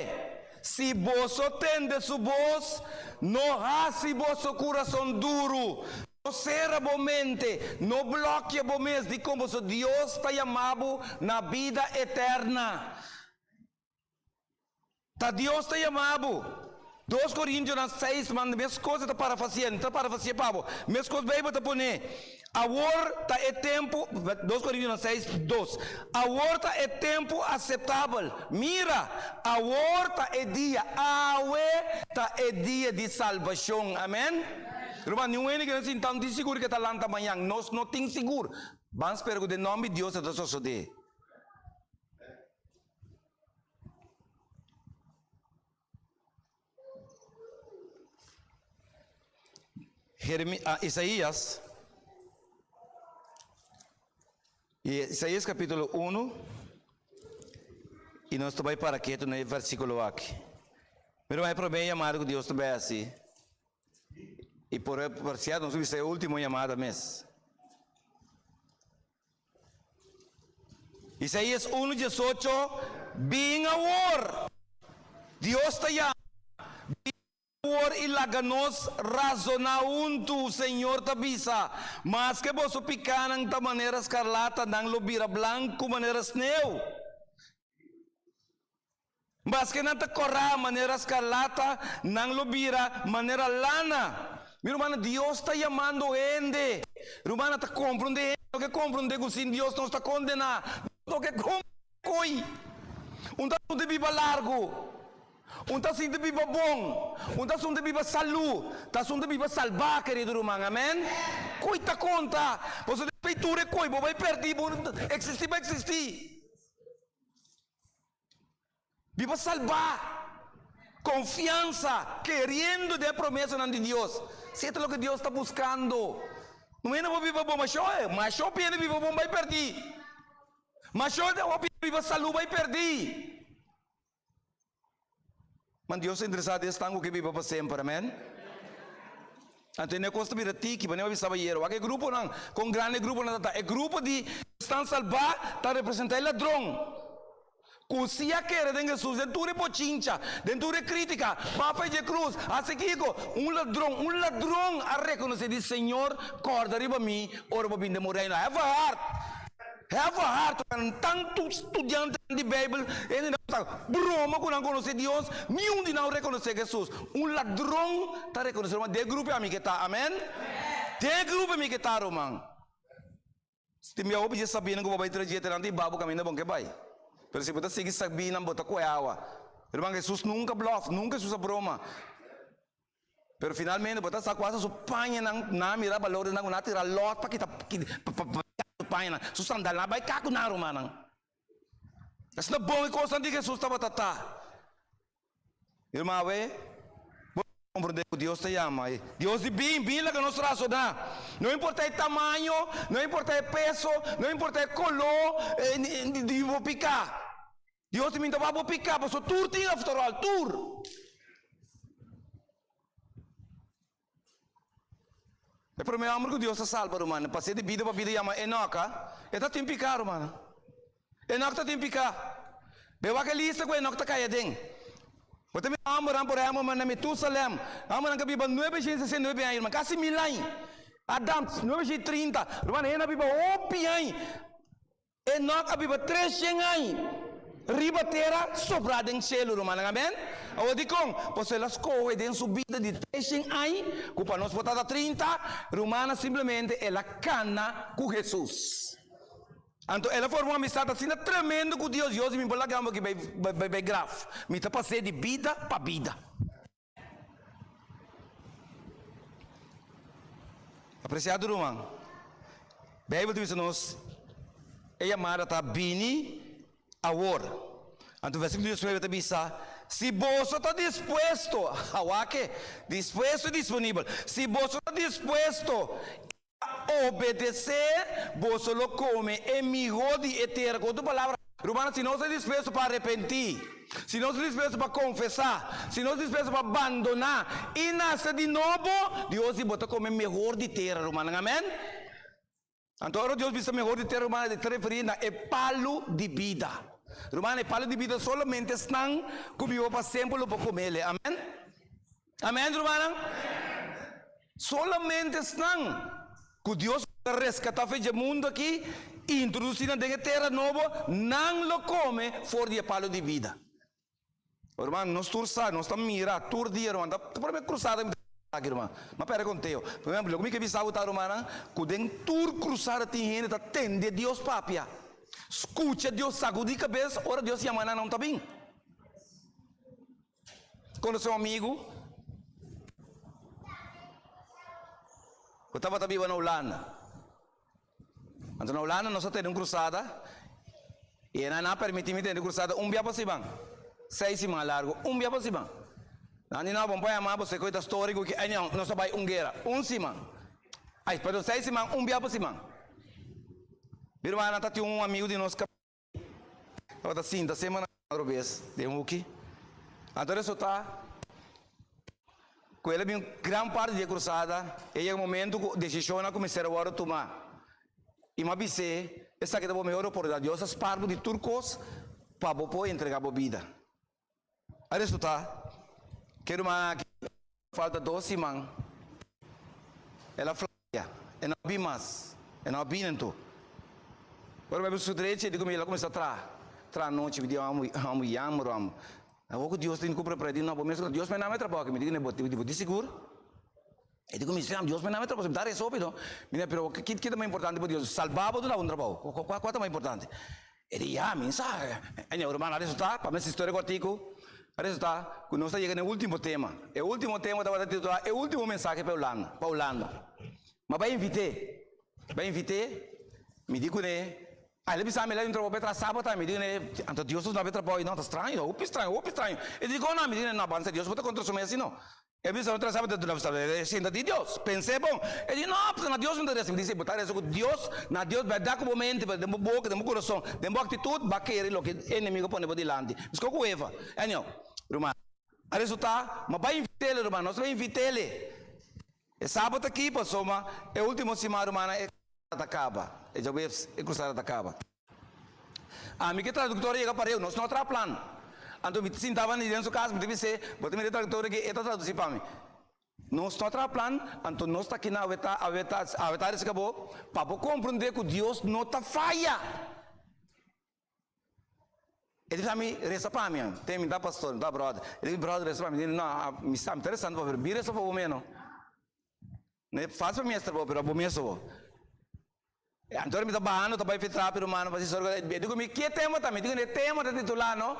si boso tende su bos, no hasi boso kurason duru, no sera bo mente, no blòkia bo mes dikon boso Dios ta yama bo na bida eterna. Ta Dios ta yama bo. Dos Korintionan seis manda meskos e ta parafasié, no ta parafasié pa bo. Meskos Beibel ta pone, Awor ta e tempu, dos Korintionan seis, dos, Awor ta e tempu aseptabel. Mira, awor ta e dia, awe ta e dia di salbashon. Amen. Ruman, niun hende ku ta sinta no tin sigur ke ta lanta mañan. Nos no tin sigur. Ban spera ku den nòmber di Dios e ta sosodé. Jeremi, ah, Isaías, Isaías capítulo 1, y nos ta bai para ketu na e versículo aki. Mira, e promé yamada ku Dios ta bai hasi, i por, por sierto, nos bisa e último yamada mes. Isaías unu diesocho, Bin awor! Dios ta yama, Bin awor i laga nos razoná huntu, Señor ta bisa. Maske boso pikánan ta manera skarlata, nan lo bira blanku manera sneu. Maske nan ta kòrá manera skarlata, nan lo bira manera lana. Mi rumannan, Dios ta yamando hende. Rumannan ta komprondé hende no ke komprondé ku sin Dios nos ta kondená. Nos no ke komprondé koi. Un ta asuntu di biba largu. Un ta asuntu di biba bon. Un ta asuntu di biba salú. Ta asuntu di biba salbá, kerido ruman. Amèn. Koi ta konta. Pasobra despues tur e koi bo bai pèrdí, bo eksistí pa eksistí. Biba salbá, konfiansa, keriendo den e promesanan di Dios. Si e ta loke Dios ta buskando. No hende por biba bon masho e, masho hopi hende biba bon bai pèrdí. Masho hopi hende biba salú bai pèrdí. Man Dios ta interesá den esnan ku ke biba pa semper, amèn. Anto e kos ta bira tiki, manera mi a bisa ayera. Wak e gruponan, kon grandi e gruponan ta ta. E grupo di esnan salbá ta representá e ladron. Ku si a kere den Hesus den tur e bochincha, den tur e kritika, bafa dje krus, hasi kiko? Un ladron, un ladron a rekonosé di Señor, kòrda riba mi ora bo bin den bo reino. Have a heart! Have a heart! Tantu studiantenan di Beibel, hendenan ku ta broma ku nan konosé Dios, niun di nan a rekonosé Hesus. Un ladron ta rekonosé, ruman, den e grupo ami ke ta. Amen? Den e grupo mi ke ta, ruman. Tin bia hopi dje sabinan ku bo bai trajeto nan ta hiba bo kaminda bon ke bai. Pero si bo ta sigui sabinan bo ta kohe awa. Herman Jesus nunka blòf, nunka Jesus a broma. Pero finalmente bo ta sa ku asta su pañanan nan a mira balor di nan ku nan a tira lòt pa kita pa su pañanan, su sandalnan a bai ka ku nan rumannan. Asina bon e kosnan di Jesus tabata ta. Irma awe, bo ta komprendé ku Dios ta yama. Dios di bin, bin laga nos rasoná. No importá e tamaño, no importá e peso, no importá e koló di bo piká. Dios di bin ta wak bo piká, pasobra tur tin after all, tur. E promé hòmber ku Dios a salba, rumannan, pas'é di bida pa bida yama Enòk, a. E ta tin piká, rumannan. Enòk ta tin piká. Be wak e lista ku Enòk ta kai aden. Bo ta mira hòmbernan, por ehèmpel, manera Metusalèm, hòmbernan ku a biba 969 aña, ruman, kasi mil aña. Adam, 930, ruman, hende a biba hopi aña. Enòk a biba treshen aña riba tera, sobrá den shelu, rumannan. Amèn. Awor dikon? Pasobra el a skohe den su bida di treshen aña, ku pa nos por tabata 30, rumannan, simplemente el a kana ku Hesus. Anto el a forma un amistat asina tremendo ku Dios, Dios di mi por laga bo aki bai bai graf. Mi ta pas'é di bida pa bida. Apresiado ruman, Beibel ta bisa nos e yamada ta bini awor. Anto versíkulo 19 ta bisa, Si boso ta dispuesto, awake, dispuesto i disponibel, si boso ta dispuesto i obedesé, boso lo kome e mihó di e tera. Ku otro palabra, rumannan, si nos ta dispuesto pa arepentí, si nos ta dispuesto pa konfesá, si nos ta dispuesto pa bandoná i nase di nobo, Dios di bo ta kome mehor di tera, rumannan. Amèn? Anto ora Dios bisa mehor di tera, rumannan, e ta referí na e palu di bida. Rumannan, e palu di bida solamente esnan ku biba pa semper lo por kom'el. Amèn? Amèn, rumannan? Solamente esnan ku Dios a reskatá for dje mundu akí i introdusí nan den e tera nobo, nan lo kome for di e palu di bida. Ruman, nos tur sa, nos ta mira tur dia, ruman, ta promé krusada mi ta aki, ruman. Mi a pèrdè konteo. Por ehèmpel, loke mi ke bisa bo ta, rumannan, ku den tur krusada tin hende ta tende Dios papia, skucha Dios, sagudí kabes ora Dios yama nan, nan ta bin. Konosé un amigu ku tabata biba na Hulanda. Anto na Hulanda nos a tene un krusada i e nan a permití mi tene krusada un bia pa siman, seis siman largu, un bia pa siman. Nan di, No, bo no por yama bo seko ta story ku ki. Anyhow, nos a bai un guera, un siman. Ai, perdon, seis siman, un bia pa siman. Mi rumannan ta tin un amigu di nos. Tabata sinta semana robes den huki. Anto resulta ku el a bin gran parti di e krusada e yega momento ku desishonnan ku mester a wòrdu tumá. I mi a bis'é, esaki ta bo mehor oportunidat. Dios a spar bo di tur kos pa bo por entregá bo bida. A resultá ku e ruman aki falta dos siman el a flaya, e no a bin mas, e no a bini anto. Ora mi a bin su drechi e di ku mi el a kuminsá traha, traha anochi, mi di amo amo yamber amo. Awor ku Dios tin ku prepara di no bo mes Dios me name trabou aki, mi di ku ne bo bo di sigur? E di ku mi Dios me name trabou, mi ta resa hopi no. Mi di pero ki ta mas importante pa Dios, salba bo o duna bo un trabou? Kua ta mas importante? E di, Ya, mi sa. Anyhow, ruman, a resultá, pa mi historia kòrtiku, a resultá ku nos ta yega na e último tema. E último tema tabata titulá E Último Mensahe pa Hulanda, pa Hulanda. Mi a bai invit'é, bai invit'é, mi di kuné, ah, el a bisa mi el a entrá pa traha sábado tambe. Mi di kuné, anto Dios ta duna bo e trabou? No, ta straño, hopi straño, hopi straño. E di, Dikon no? Mi di kuné, no, bansa Dios bo ta kontra su mes asina. E bisa no trasaba ta duna bisa e sinta di Dios. Pens'é bon. E di, No, pasobra na Dios mi ta resa. Mi di, Si bo ta resa ku Dios, na Dios bèrdat ku bo mente, pero den bo boka, den bo kurason, den bo aktitut, bo a kere loke e enemigo a pone bo dilanti. Miskó ku Eva. Anyhow, ruman, a resultá, mi a bai invit'é, ruman, nos a bai invit'é. E sabat aki, pasobra e último siman, rumannan, e krusada ta kaba. E djaweps e krusada ta kaba. Ami ku e traduktor a yega pareu, nos no a traha plan. Anto mi ta sintaba den su kas, mi ta bis'é, Bo ta mira e traduktor aki, e ta tradusí pa mi. Nos no a traha plan, anto nos ta aki na awetá, awetá, awetá riska bo, pa bo komprondé ku Dios no ta faya. E di bisa mi, Resa pa mi. Te mi ta pastor, mi ta brother. E di mi, Brother, resa pa mi. Mi di, No, mi sa, mi ta resando pa bo, pero bin resa pa bo meno. No e fácil pa mi esta bo, pero abo mes bo. Anto ora mi ta bahando ta bai filtra pero mano pa si sorgo e di ku mi ke tema ta mi di ku e tema ta titulá no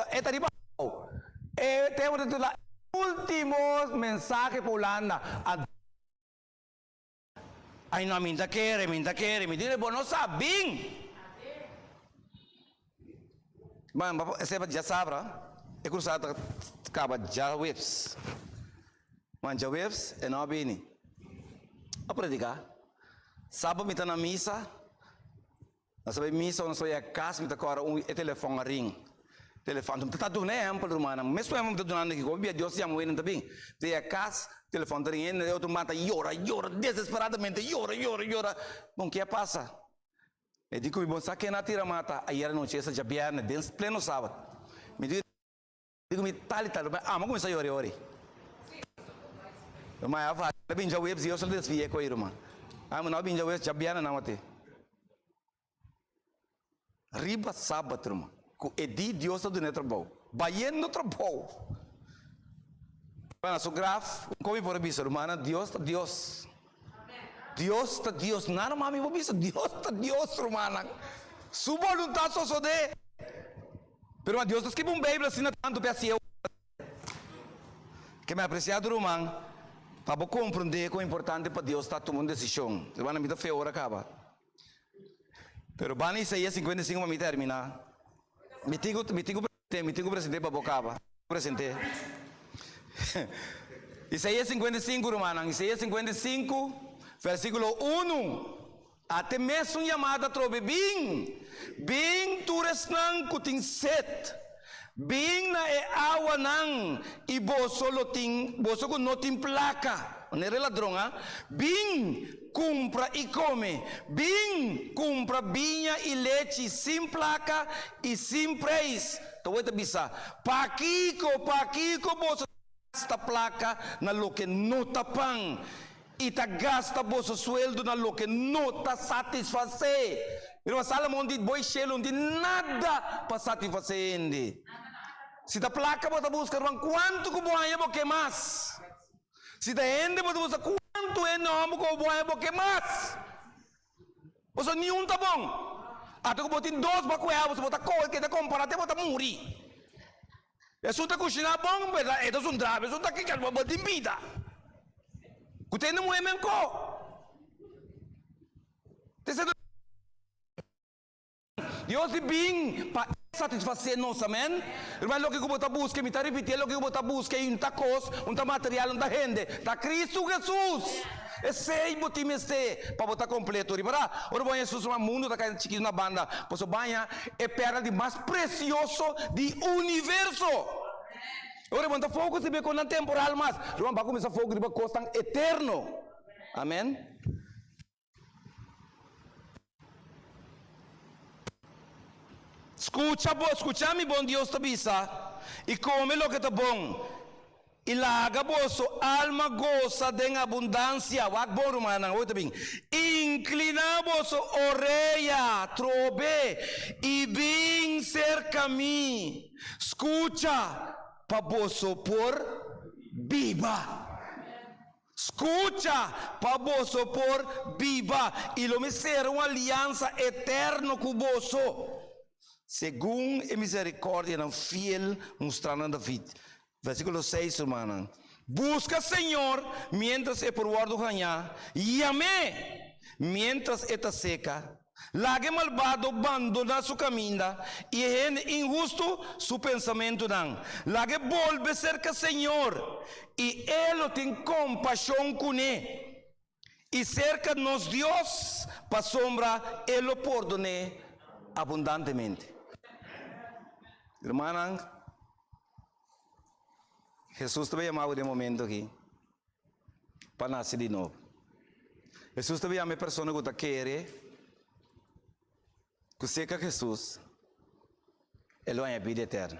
e ta riba abou e tema ta titulá ultimo mensahe pa Hulanda ay no mi ta kere mi ta kere mi di bo no sa bin Bueno esei pa djasabra e cruzada ta kaba djaweps. Man djaweps e no a bini a prediká. Sábado mi ta na misa, nos a bai misa, nos a bai a kas mi ta kòrda un e telefòn a ring. Telefòn, mi ta duna ehèmpel rumannan, mes ehèmpel mi ta dunando aki, hopi bia Dios yama wenen ta bin. Mi ta yega kas, telefòn ta ring, e otro man ta yora, yora desesperadamente, yora, yora, yora. Bon, ke a pasa? E di ku mi bon sa ken a tira mata ayer anochi, esta djabièrnè, den pleno sabat. Mi di. Dico mi tal y tal, ruman amo cuminsa yori ori. Ruman a fala bin djaweps Dios lo desvia e coi ruman. Amo no bin djaweps djabièrnè nan wate. Riba sabat ruman cu e di Dios ta duna e trabou. Bayendo trabou. Na su graf con mi por a bisa rumannan Dios ta Dios. Dios ta Dios. Nada mas mi por bisa Dios ta Dios rumannan. Su boluntad sosode. Pero ma Dios ta skibi un Bijbel asina tantu p'e hasié Ke mi apresiado ruman, pa bo komprondé kon importante pa Dios ta tuma un desishon. Rumannan, mi ta fe ora kaba. Pero ban Isaías 55 pa mi terminá. Mi tin ku mi tin ku present'é, mi tin ku present'é pa bo kaba. Present'é. Isaías 55, rumannan, Isaías 55, versíkulo unu. Ate mesun yamada atrobe, Bin! Bin tur esnan ku tin set! Bin na e awanan, i boso lo tin, boso ku no tin plaka, manera e ladron, a, bin, kumpra i kome! Bin, kumpra biña i lechi sin plaka i sin preis! Ta wou e ta bisa, Pakiko, pakiko boso ta gasta plaka na loke no ta pan? I ta gasta boso sueldo na loke no ta satisfasé. Mira, Salomon di, Bo i shelu no tin nada pa satisfasé hende. Si ta plaka bo ta buska, ruman, kuantu ku bo haña bo ke mas? Si ta hende bo ta buska, kuantu hende hòmber ku bo haña bo ke mas? Pasobra niun ta bon. Ata ku bo tin dos bakueha, bo ta kohe keda kompará te bo ta muri. Esun ta kushiná bon, e ta zundra, esun ta kika, bo tin bida. Ku ta hende muhé men ko. Dios di bin pa E satisfasé nos, amèn. Ruman, loke ku bo ta buska, mi ta ripitié, loke ku bo ta buska ei un ta kos, un ta material, un ta hende, ta Kristu Hesus. Esei bo tin mester pa bo ta kompleto. Ripará, ora bo haña Hesus, ruman, mundu ta kai chikitu na banda, pasobra bo haña e pèrla di mas presioso di universo. Ora bo no ta focus riba e kosnan temporal mas, ruman, bo a kuminsá focus riba kosnan eterno. Amen. Skucha bo, skucha mi bon Dios ta bisa, i kome loke ta bon, i laga boso alma gosa den abundansia. Wak bon, rumannan, hoy ta bin. Inkliná boso orea trobe i bin serka mi. Skucha pa boso por biba. Skucha pa boso por biba, i lo mi sera un aliansa eterno ku boso, segun e miserikòrdianan fiel mustrá na David. Versíkulo seis, Rumannan, buska Señor miéntras e por wòrdu hañá, yam'é miéntras e ta seka. Laga e malbado bandoná su kaminda i e hende inhustu su pensamentunan. Laga e bolbe serka Señor, i E lo tin kompashon kuné, i serka nos Dios, pasobra E lo pordon'é abundantemente. Rumannan, Hesus ta yama bo den e momento aki pa nase di nobo. Hesus ta yama e persona ku ta kere ku seka Hesus. e lo haña bida eterno.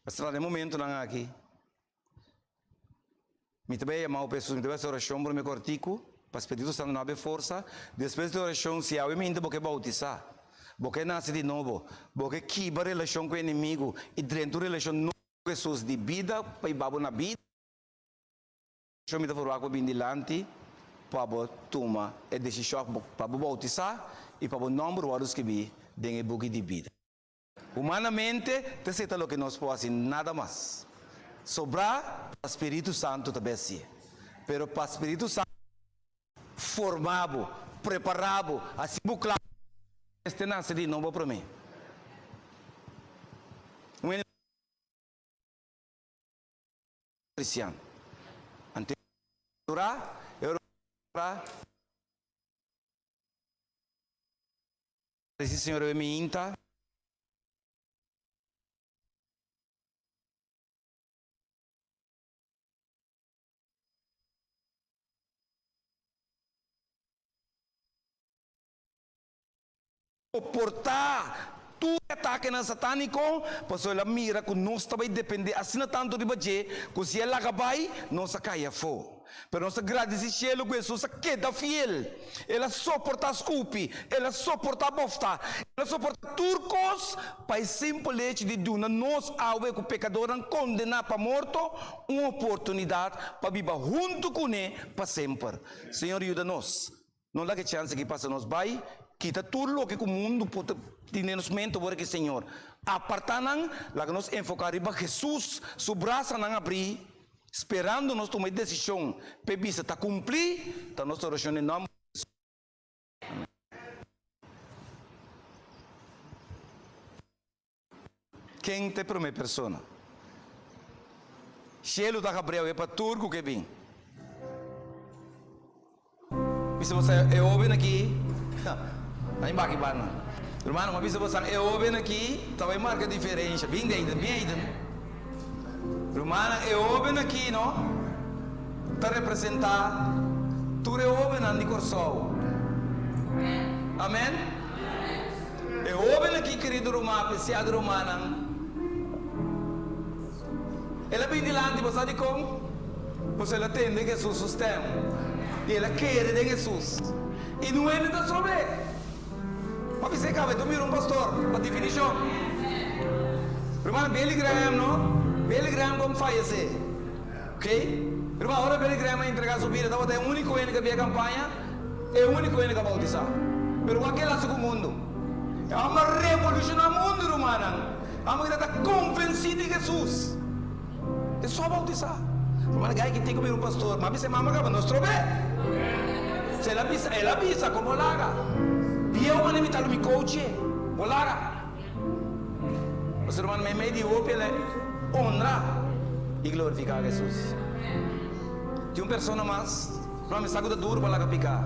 Pasobra den momentonan aki, mi ta bai yama bo pa Hesus, mi ta bai hasi orashon promé kòrtiku, pa Spiritu Santu no habi forsa. Despues di orashon, si awe minta bo ke boutisá, bo ke nase di nobo, bo ke kiba relashon ku enemigu i drenta un relashon nobo ku Hesus di bida pa hiba bo na bida, mi ta forwak bo bin dilanti pa bo tuma e desishon pa bo boutisá i pa bo nòmber wòrdu skibí den e buki di bida. Humanamente ta esei ta loke nos por hasi, nada mas. Sobrá pa Spiritu Santu ta besié. Pero pa Spiritu Santu forma bo, prepará bo, hasi bo kla, mester nase di nobo promé. Un hende kristian. Anto e ora, e ora. Resi Señor awe mi inta. Soportá tur e atakenan satániko, pasobra el a mira ku nos ta bai dependé asina tantu riba dje ku si e laga bai, nos a kai afó. Pero nos ta gradisí shelu ku Hesus a keda fiel. El a soportá skupi, el a soportá boftá, el a soportá tur kos pa e simpel hecho di duna nos awe ku pekadornan kondená pa morto un oportunidat pa biba huntu kuné pa semper. Señor yuda nos. No laga e chèns aki pasa nos bai. Kita tur loke ku mundu por ta tin den nos mente ora ki Señor apartá nan, laga nos enfoká riba Hesus su brasanan abrí, sperando nos tuma e desishon p'e bisa ta kumplí, ta nos orashon den nòmber di Hesus. Amèn. Ken ta e promé persona? Shelu ta habriawe pa tur ku ke bin. Bisa boso e hoben aki, nan baki banda. Rumannan, mi a bisa boso e hoben aki ta bai marka diferensha. Bin Deiden, bin Aiden. Rumannan, e hoben aki no ta representá tur e hobennan di Kòrsou. Amen. E hoben aki, kerido ruman, apresiado rumannan, el a bin dilanti, bo sa dikon? Pasobra el a tende Hesus su stèm, i el a kere den Hesus. I no hende ta strob'é. Pa bis'é kaba, e ta mira un pastor, pa definishon. Ruman, Billy Graham, no? Billy Graham kon fayesé. Ok? Ruman, ora Billy Graham a entregá su bida, tabata e úniko hende ku a bia kampaña. E úniko hende ku a boutisá. Pero wak el hasi ku mundu? E hòmber a revolushoná mundu, rumannan. E hòmber ku ta konvensí di Hesus. E so a boutisá. Rumannan, gai ki tin ku bira un pastor. Mi a bisa e mama kaba, nos trob'é. Si el a bisa, el a bisa ku bo laga. Bieu manera mi ta lo mi kouch'é. Bo laga. Nos rumannan, meimei di hopi el a honra i glorifiká Hesus. Tin un persona mas. No, mi sa ku ta duru pa laga piká,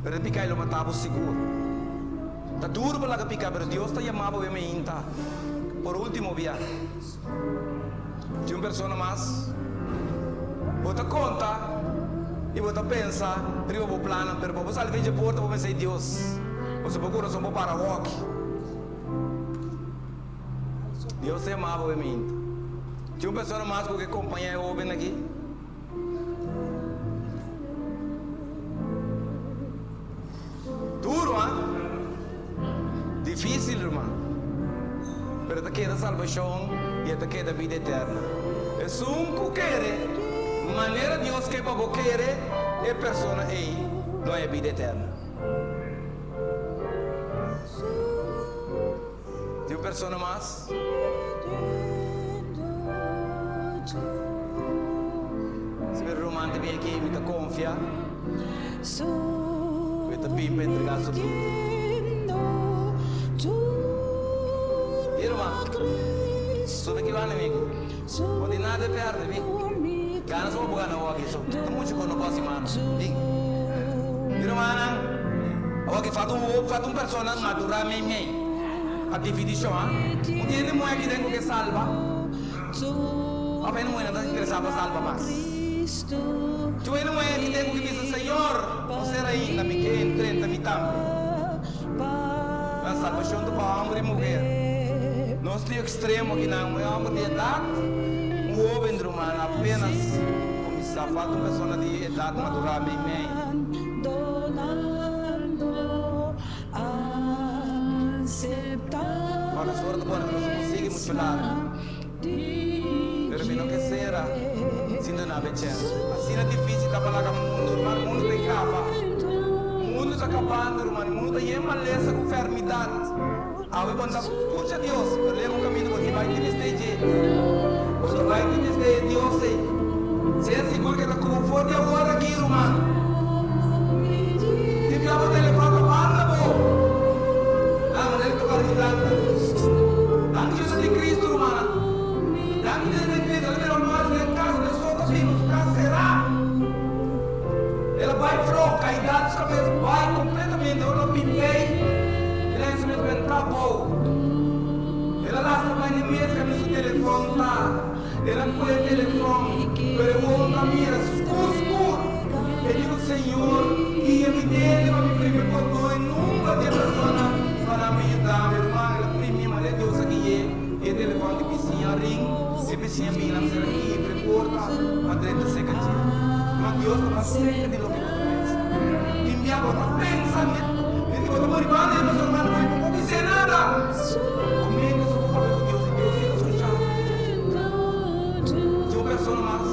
pero e piká ei lo mata bo sigur. Ta duru pa laga piká, pero Dios ta yama bo e meinta por último bia. Tin un persona mas? Bo ta konta i bo ta pensa riba bo plannan, pero pa bo sali fen dje porta bo pensa, Ei Dios, pasobra bo kurason por para wòki. Dios ta yama bo e meinta. Tin un persona mas ku ke kompañá e hóben aki? Duro, ha? Difícil, ruman. Pero ta keda salbashon i e ta keda bida eterna. Esun ku kere manera Dios ke pa bo kere, e persona ei lo haña bida eterna. Tin un persona mas? Si mi ruman ta bin aki, mi ta konfia ku e ta bin pa entregá su bida. Di ruman, sube ki banda, amigu. Bo tin nada di pèrdè, bin. Gana suma bo gana awor aki, so ta muchu ku no por hasi mano. Bin. Di rumannan, awor aki falta un hopi, falta un persona madurá meimei. Pa dividishon, ha? Un tin hende muhé aki den ku ke salba? Òf hende muhé no ta interesá pa salba mas? Tin un hende muhé aki den ku ke bisa, Señor, no ser ainda, mi ke drenta mi tambe. Nan salba. Salbashon ta pa hòmber i muher. Nos tin ekstremo akinan, un hòmber di edat, un hóben ruman apenas kuminsá. Falta un persona di edat madurá mei mei. Ora nos ora ta pone ku nos no por sigui muchu largu. Pero mi no ke sera sin duna bo e chèns. Asina difísil ta pa laga mundu, ruman. Mundu ta e kaba. Mundu ta kabando, ruman. Mundu ta yen malesa ku fèrmidat. Awe bo no ta skucha Dios, pero leba un kaminda bo tin bai tin mester dje. Bo ta bai tin mester e Dios ei. Sea sigur ke ta ku bo for di awor aki, ruman. Tin bia bo telefòn ta banda bo. Ah, manera ku ta parti tantu. Danki Dios a tin Cristo, rumannan. Danki Dios a tin Cristo. El a bira mal den cas, den sota bini su cas cerá. El a bai flou, caidad su cabes bai completamente. Ora el a bin bij, el a haña su mes bentá bou. El a lastra bai den mes caminda su telefon ta. El a coge e telefon, pero e wowo ta mira skur skur. E di ku Señor, guia mi dede pa mi primi botón e number di e persona pa nan bin yuda mi. Ruman, el a primi manera Dios a gui'é i e telefon di bisiña ring. E bisiña bin nan mester a kibra e porta pa drenta serka dje. Ruman, Dios ta mas serka di loke bo ta pensa. Tin bia bo ta pensa net di bo ta muri banda di e persona, manda bo i bo por bis'é nada. Bo mente so por papia ku Dios i Dios si ta skuchá. Tin un persona mas.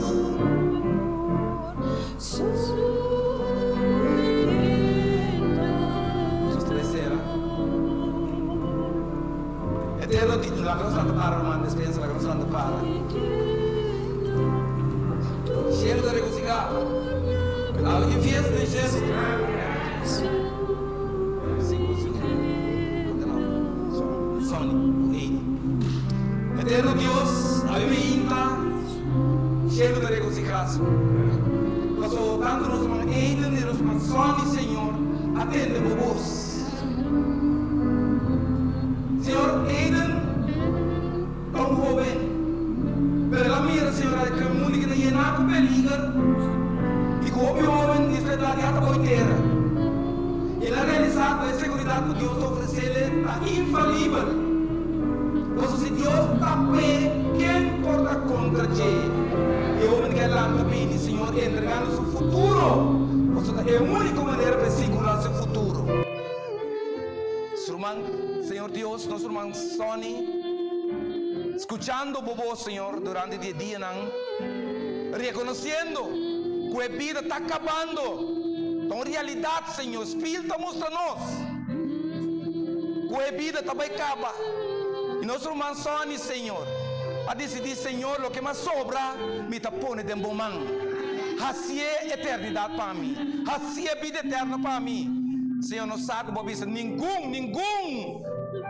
Nos ta besera. Eterno di laga nos lanta para ruman despensa laga nos lanta para. Shelu ta regosigá. Awe tin fiesta den shelu. Eterno Dios, awe mi inta shelu ta regosihá su. Paso tantu nos man Aiden i nos man Sonny, Señor, a tende bo bos. Señor, Aiden ta un hoben, pero el a mira, Señor, a ke mundu ki ta yená ku peliger i ku hopi hoben di su edat ya ta boi tera. El a realisá ku e seguridat ku Dios ta ofresé-le ta infalibel. Pasobra si Dios ta p'e, ken por ta kontra dje? E hoben ke a lanta bini Señor entregando su futuro, pasobra ta e úniko manera pa e sigurá su futuro. Nos ruman, Señor Dios, nos ruman Sonny, skuchando bo bos, Señor, durante di e dianan, rekonosiendo ku e bida ta kabando, ta un realidat, Señor, Spil ta mustra nos ku e bida ta bai kaba. I nos ruman Sonny, Señor, a disidí, Señor, loke mas sobra, mi ta pone den bo man. Hasié eternidat pa mi. Hasié bida eterno pa mi. Señor, nos sa ku bo a bisa ningun, ningun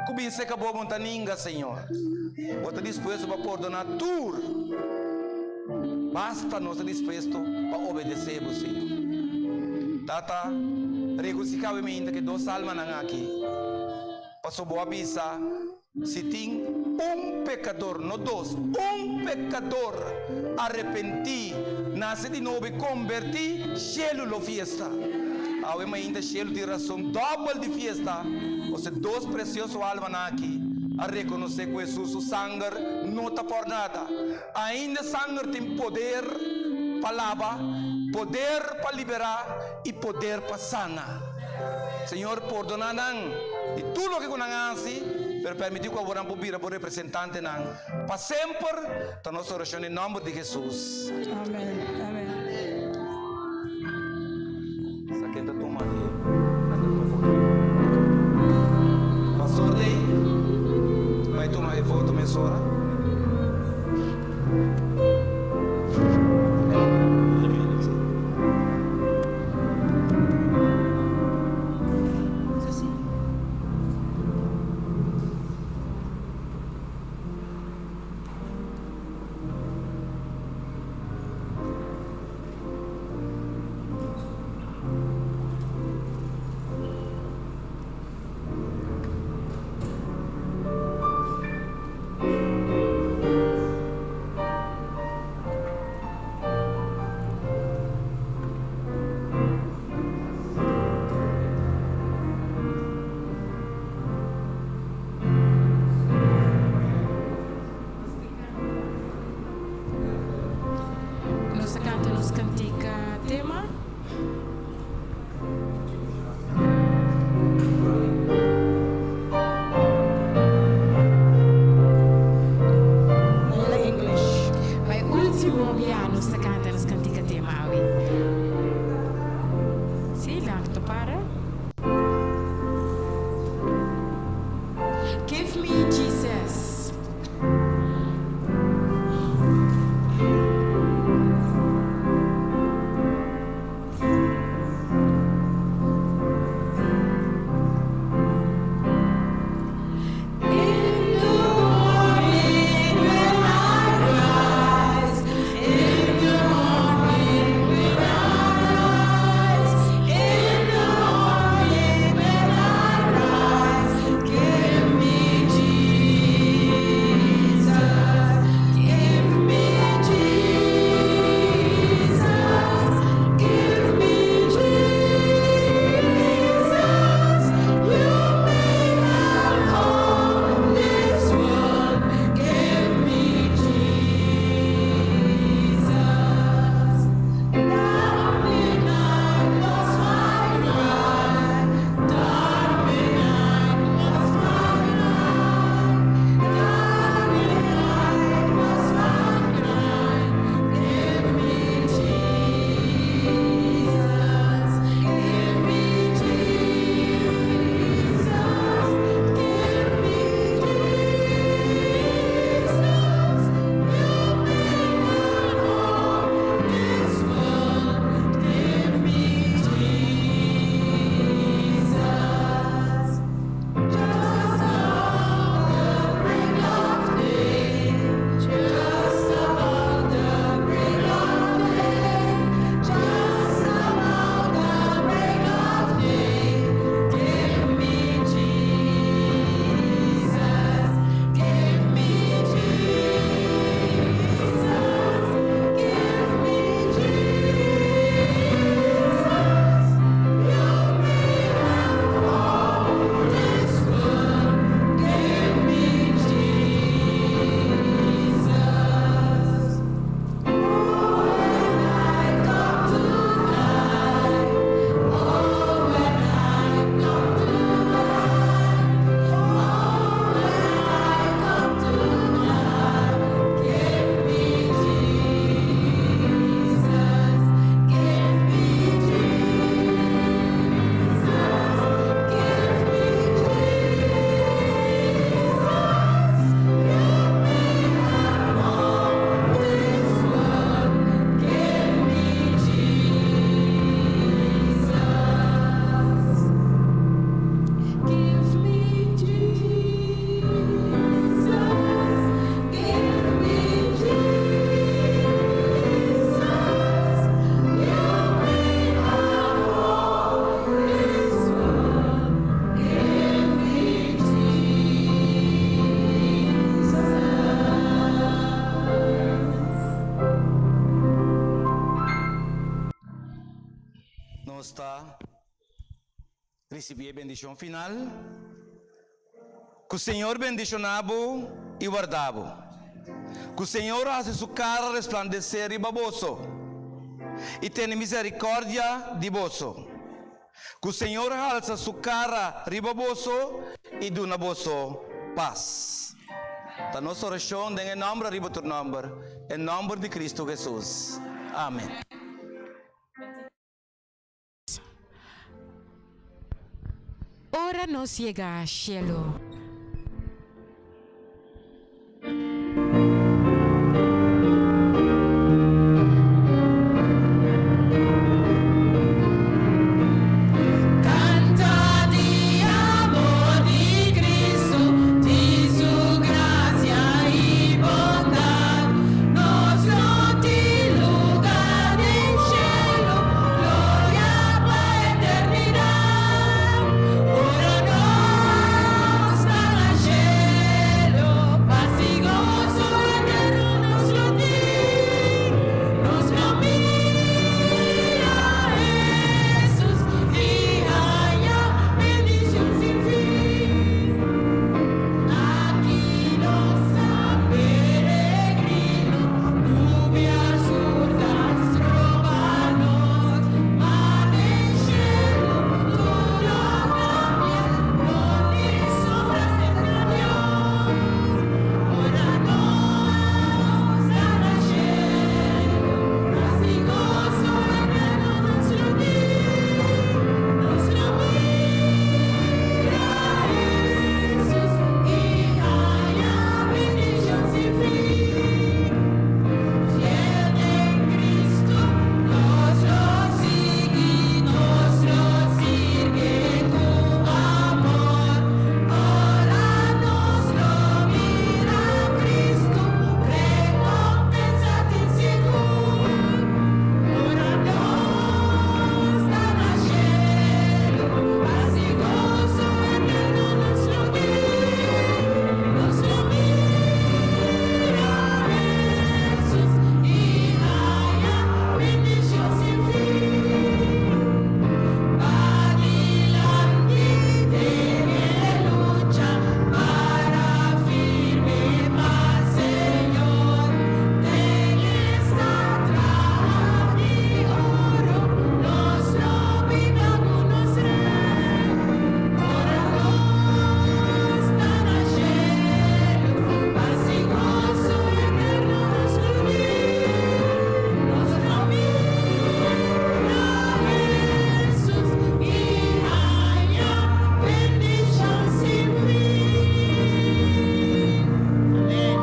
ku bin serka bo, bo no ta ninga, Señor. Bo ta dispuesto pa pordoná tur. Basta nos ta dispuesto pa obedesé bo, Señor. Tata, regosihá bo mainta ku e dos almanan aki, pasobra bo a bisa, Si tin un pekador, no dos, un pekador arepentí, nase di nobo i kombertí, shelu lo fiesta. Awe mainta shelu tin rason dòbel di fiesta, pasobra dos presioso almanan aki a rekonosé ku Hesus su sanger no ta por nada. Ainda sanger tin poder pa laba, poder pa liberá i poder pa sana. Señor, pordoná nan di tur loke ku nan a hasi, pero permití ku awor nan por bira bo representantenan pa semper. Ta nos orashon den nòmber di Hesus. Amen. Amen. Sa ken ta tuma e foto? Pastor Day bai tuma e foto mesora. Nos ta risibí e bendishon final. Ku Señor bendishoná bo i warda bo. Ku Señor hasi su kara resplandesé riba boso i tene miserikòrdia di boso. Ku Señor halsa su kara riba boso i duna boso pas. Ta nos orashon den e nòmber ariba tur nòmber, e nòmber di Kristu Hesus. Amen. Ora nos yega shelu. Canta di amor di Cristo, di su gracia y bondad. Nos lo tin lugar den cielo, gloria pa eternidad. Ora nos ta na cielo, paz y gozo eterno nos lo tin. Nos lo mira Jesus y haña bendicion sin fin. Aki nos ta peregrino, nubia scur ta stroba nos, ma den cielo tur lo cambia, no tin sombra cerca Dios. Ora nos ta na cielo, paz y gozo eterno nos lo tin. Nos lo mira Jesus y haña bendicion sin fin. Fiel den Cristo, nos lo sigui, nos lo sirbi cu amor. Ora nos lo mira Cristo, recompensa tin sigur. Ora nos ta na cielo, paz y gozo eterno nos lo tin. Nos lo mira Jesus y haña bendicion sin fin. Padilanti den e lucha para firme pa Señor. Den esta traha di oro, nos lo biba cu nos Rey. Ora nos ta na cielo, paz y gozo eterno nos lo tin. Nos lo mira Jesus y haña bendicion sin fin. Amen.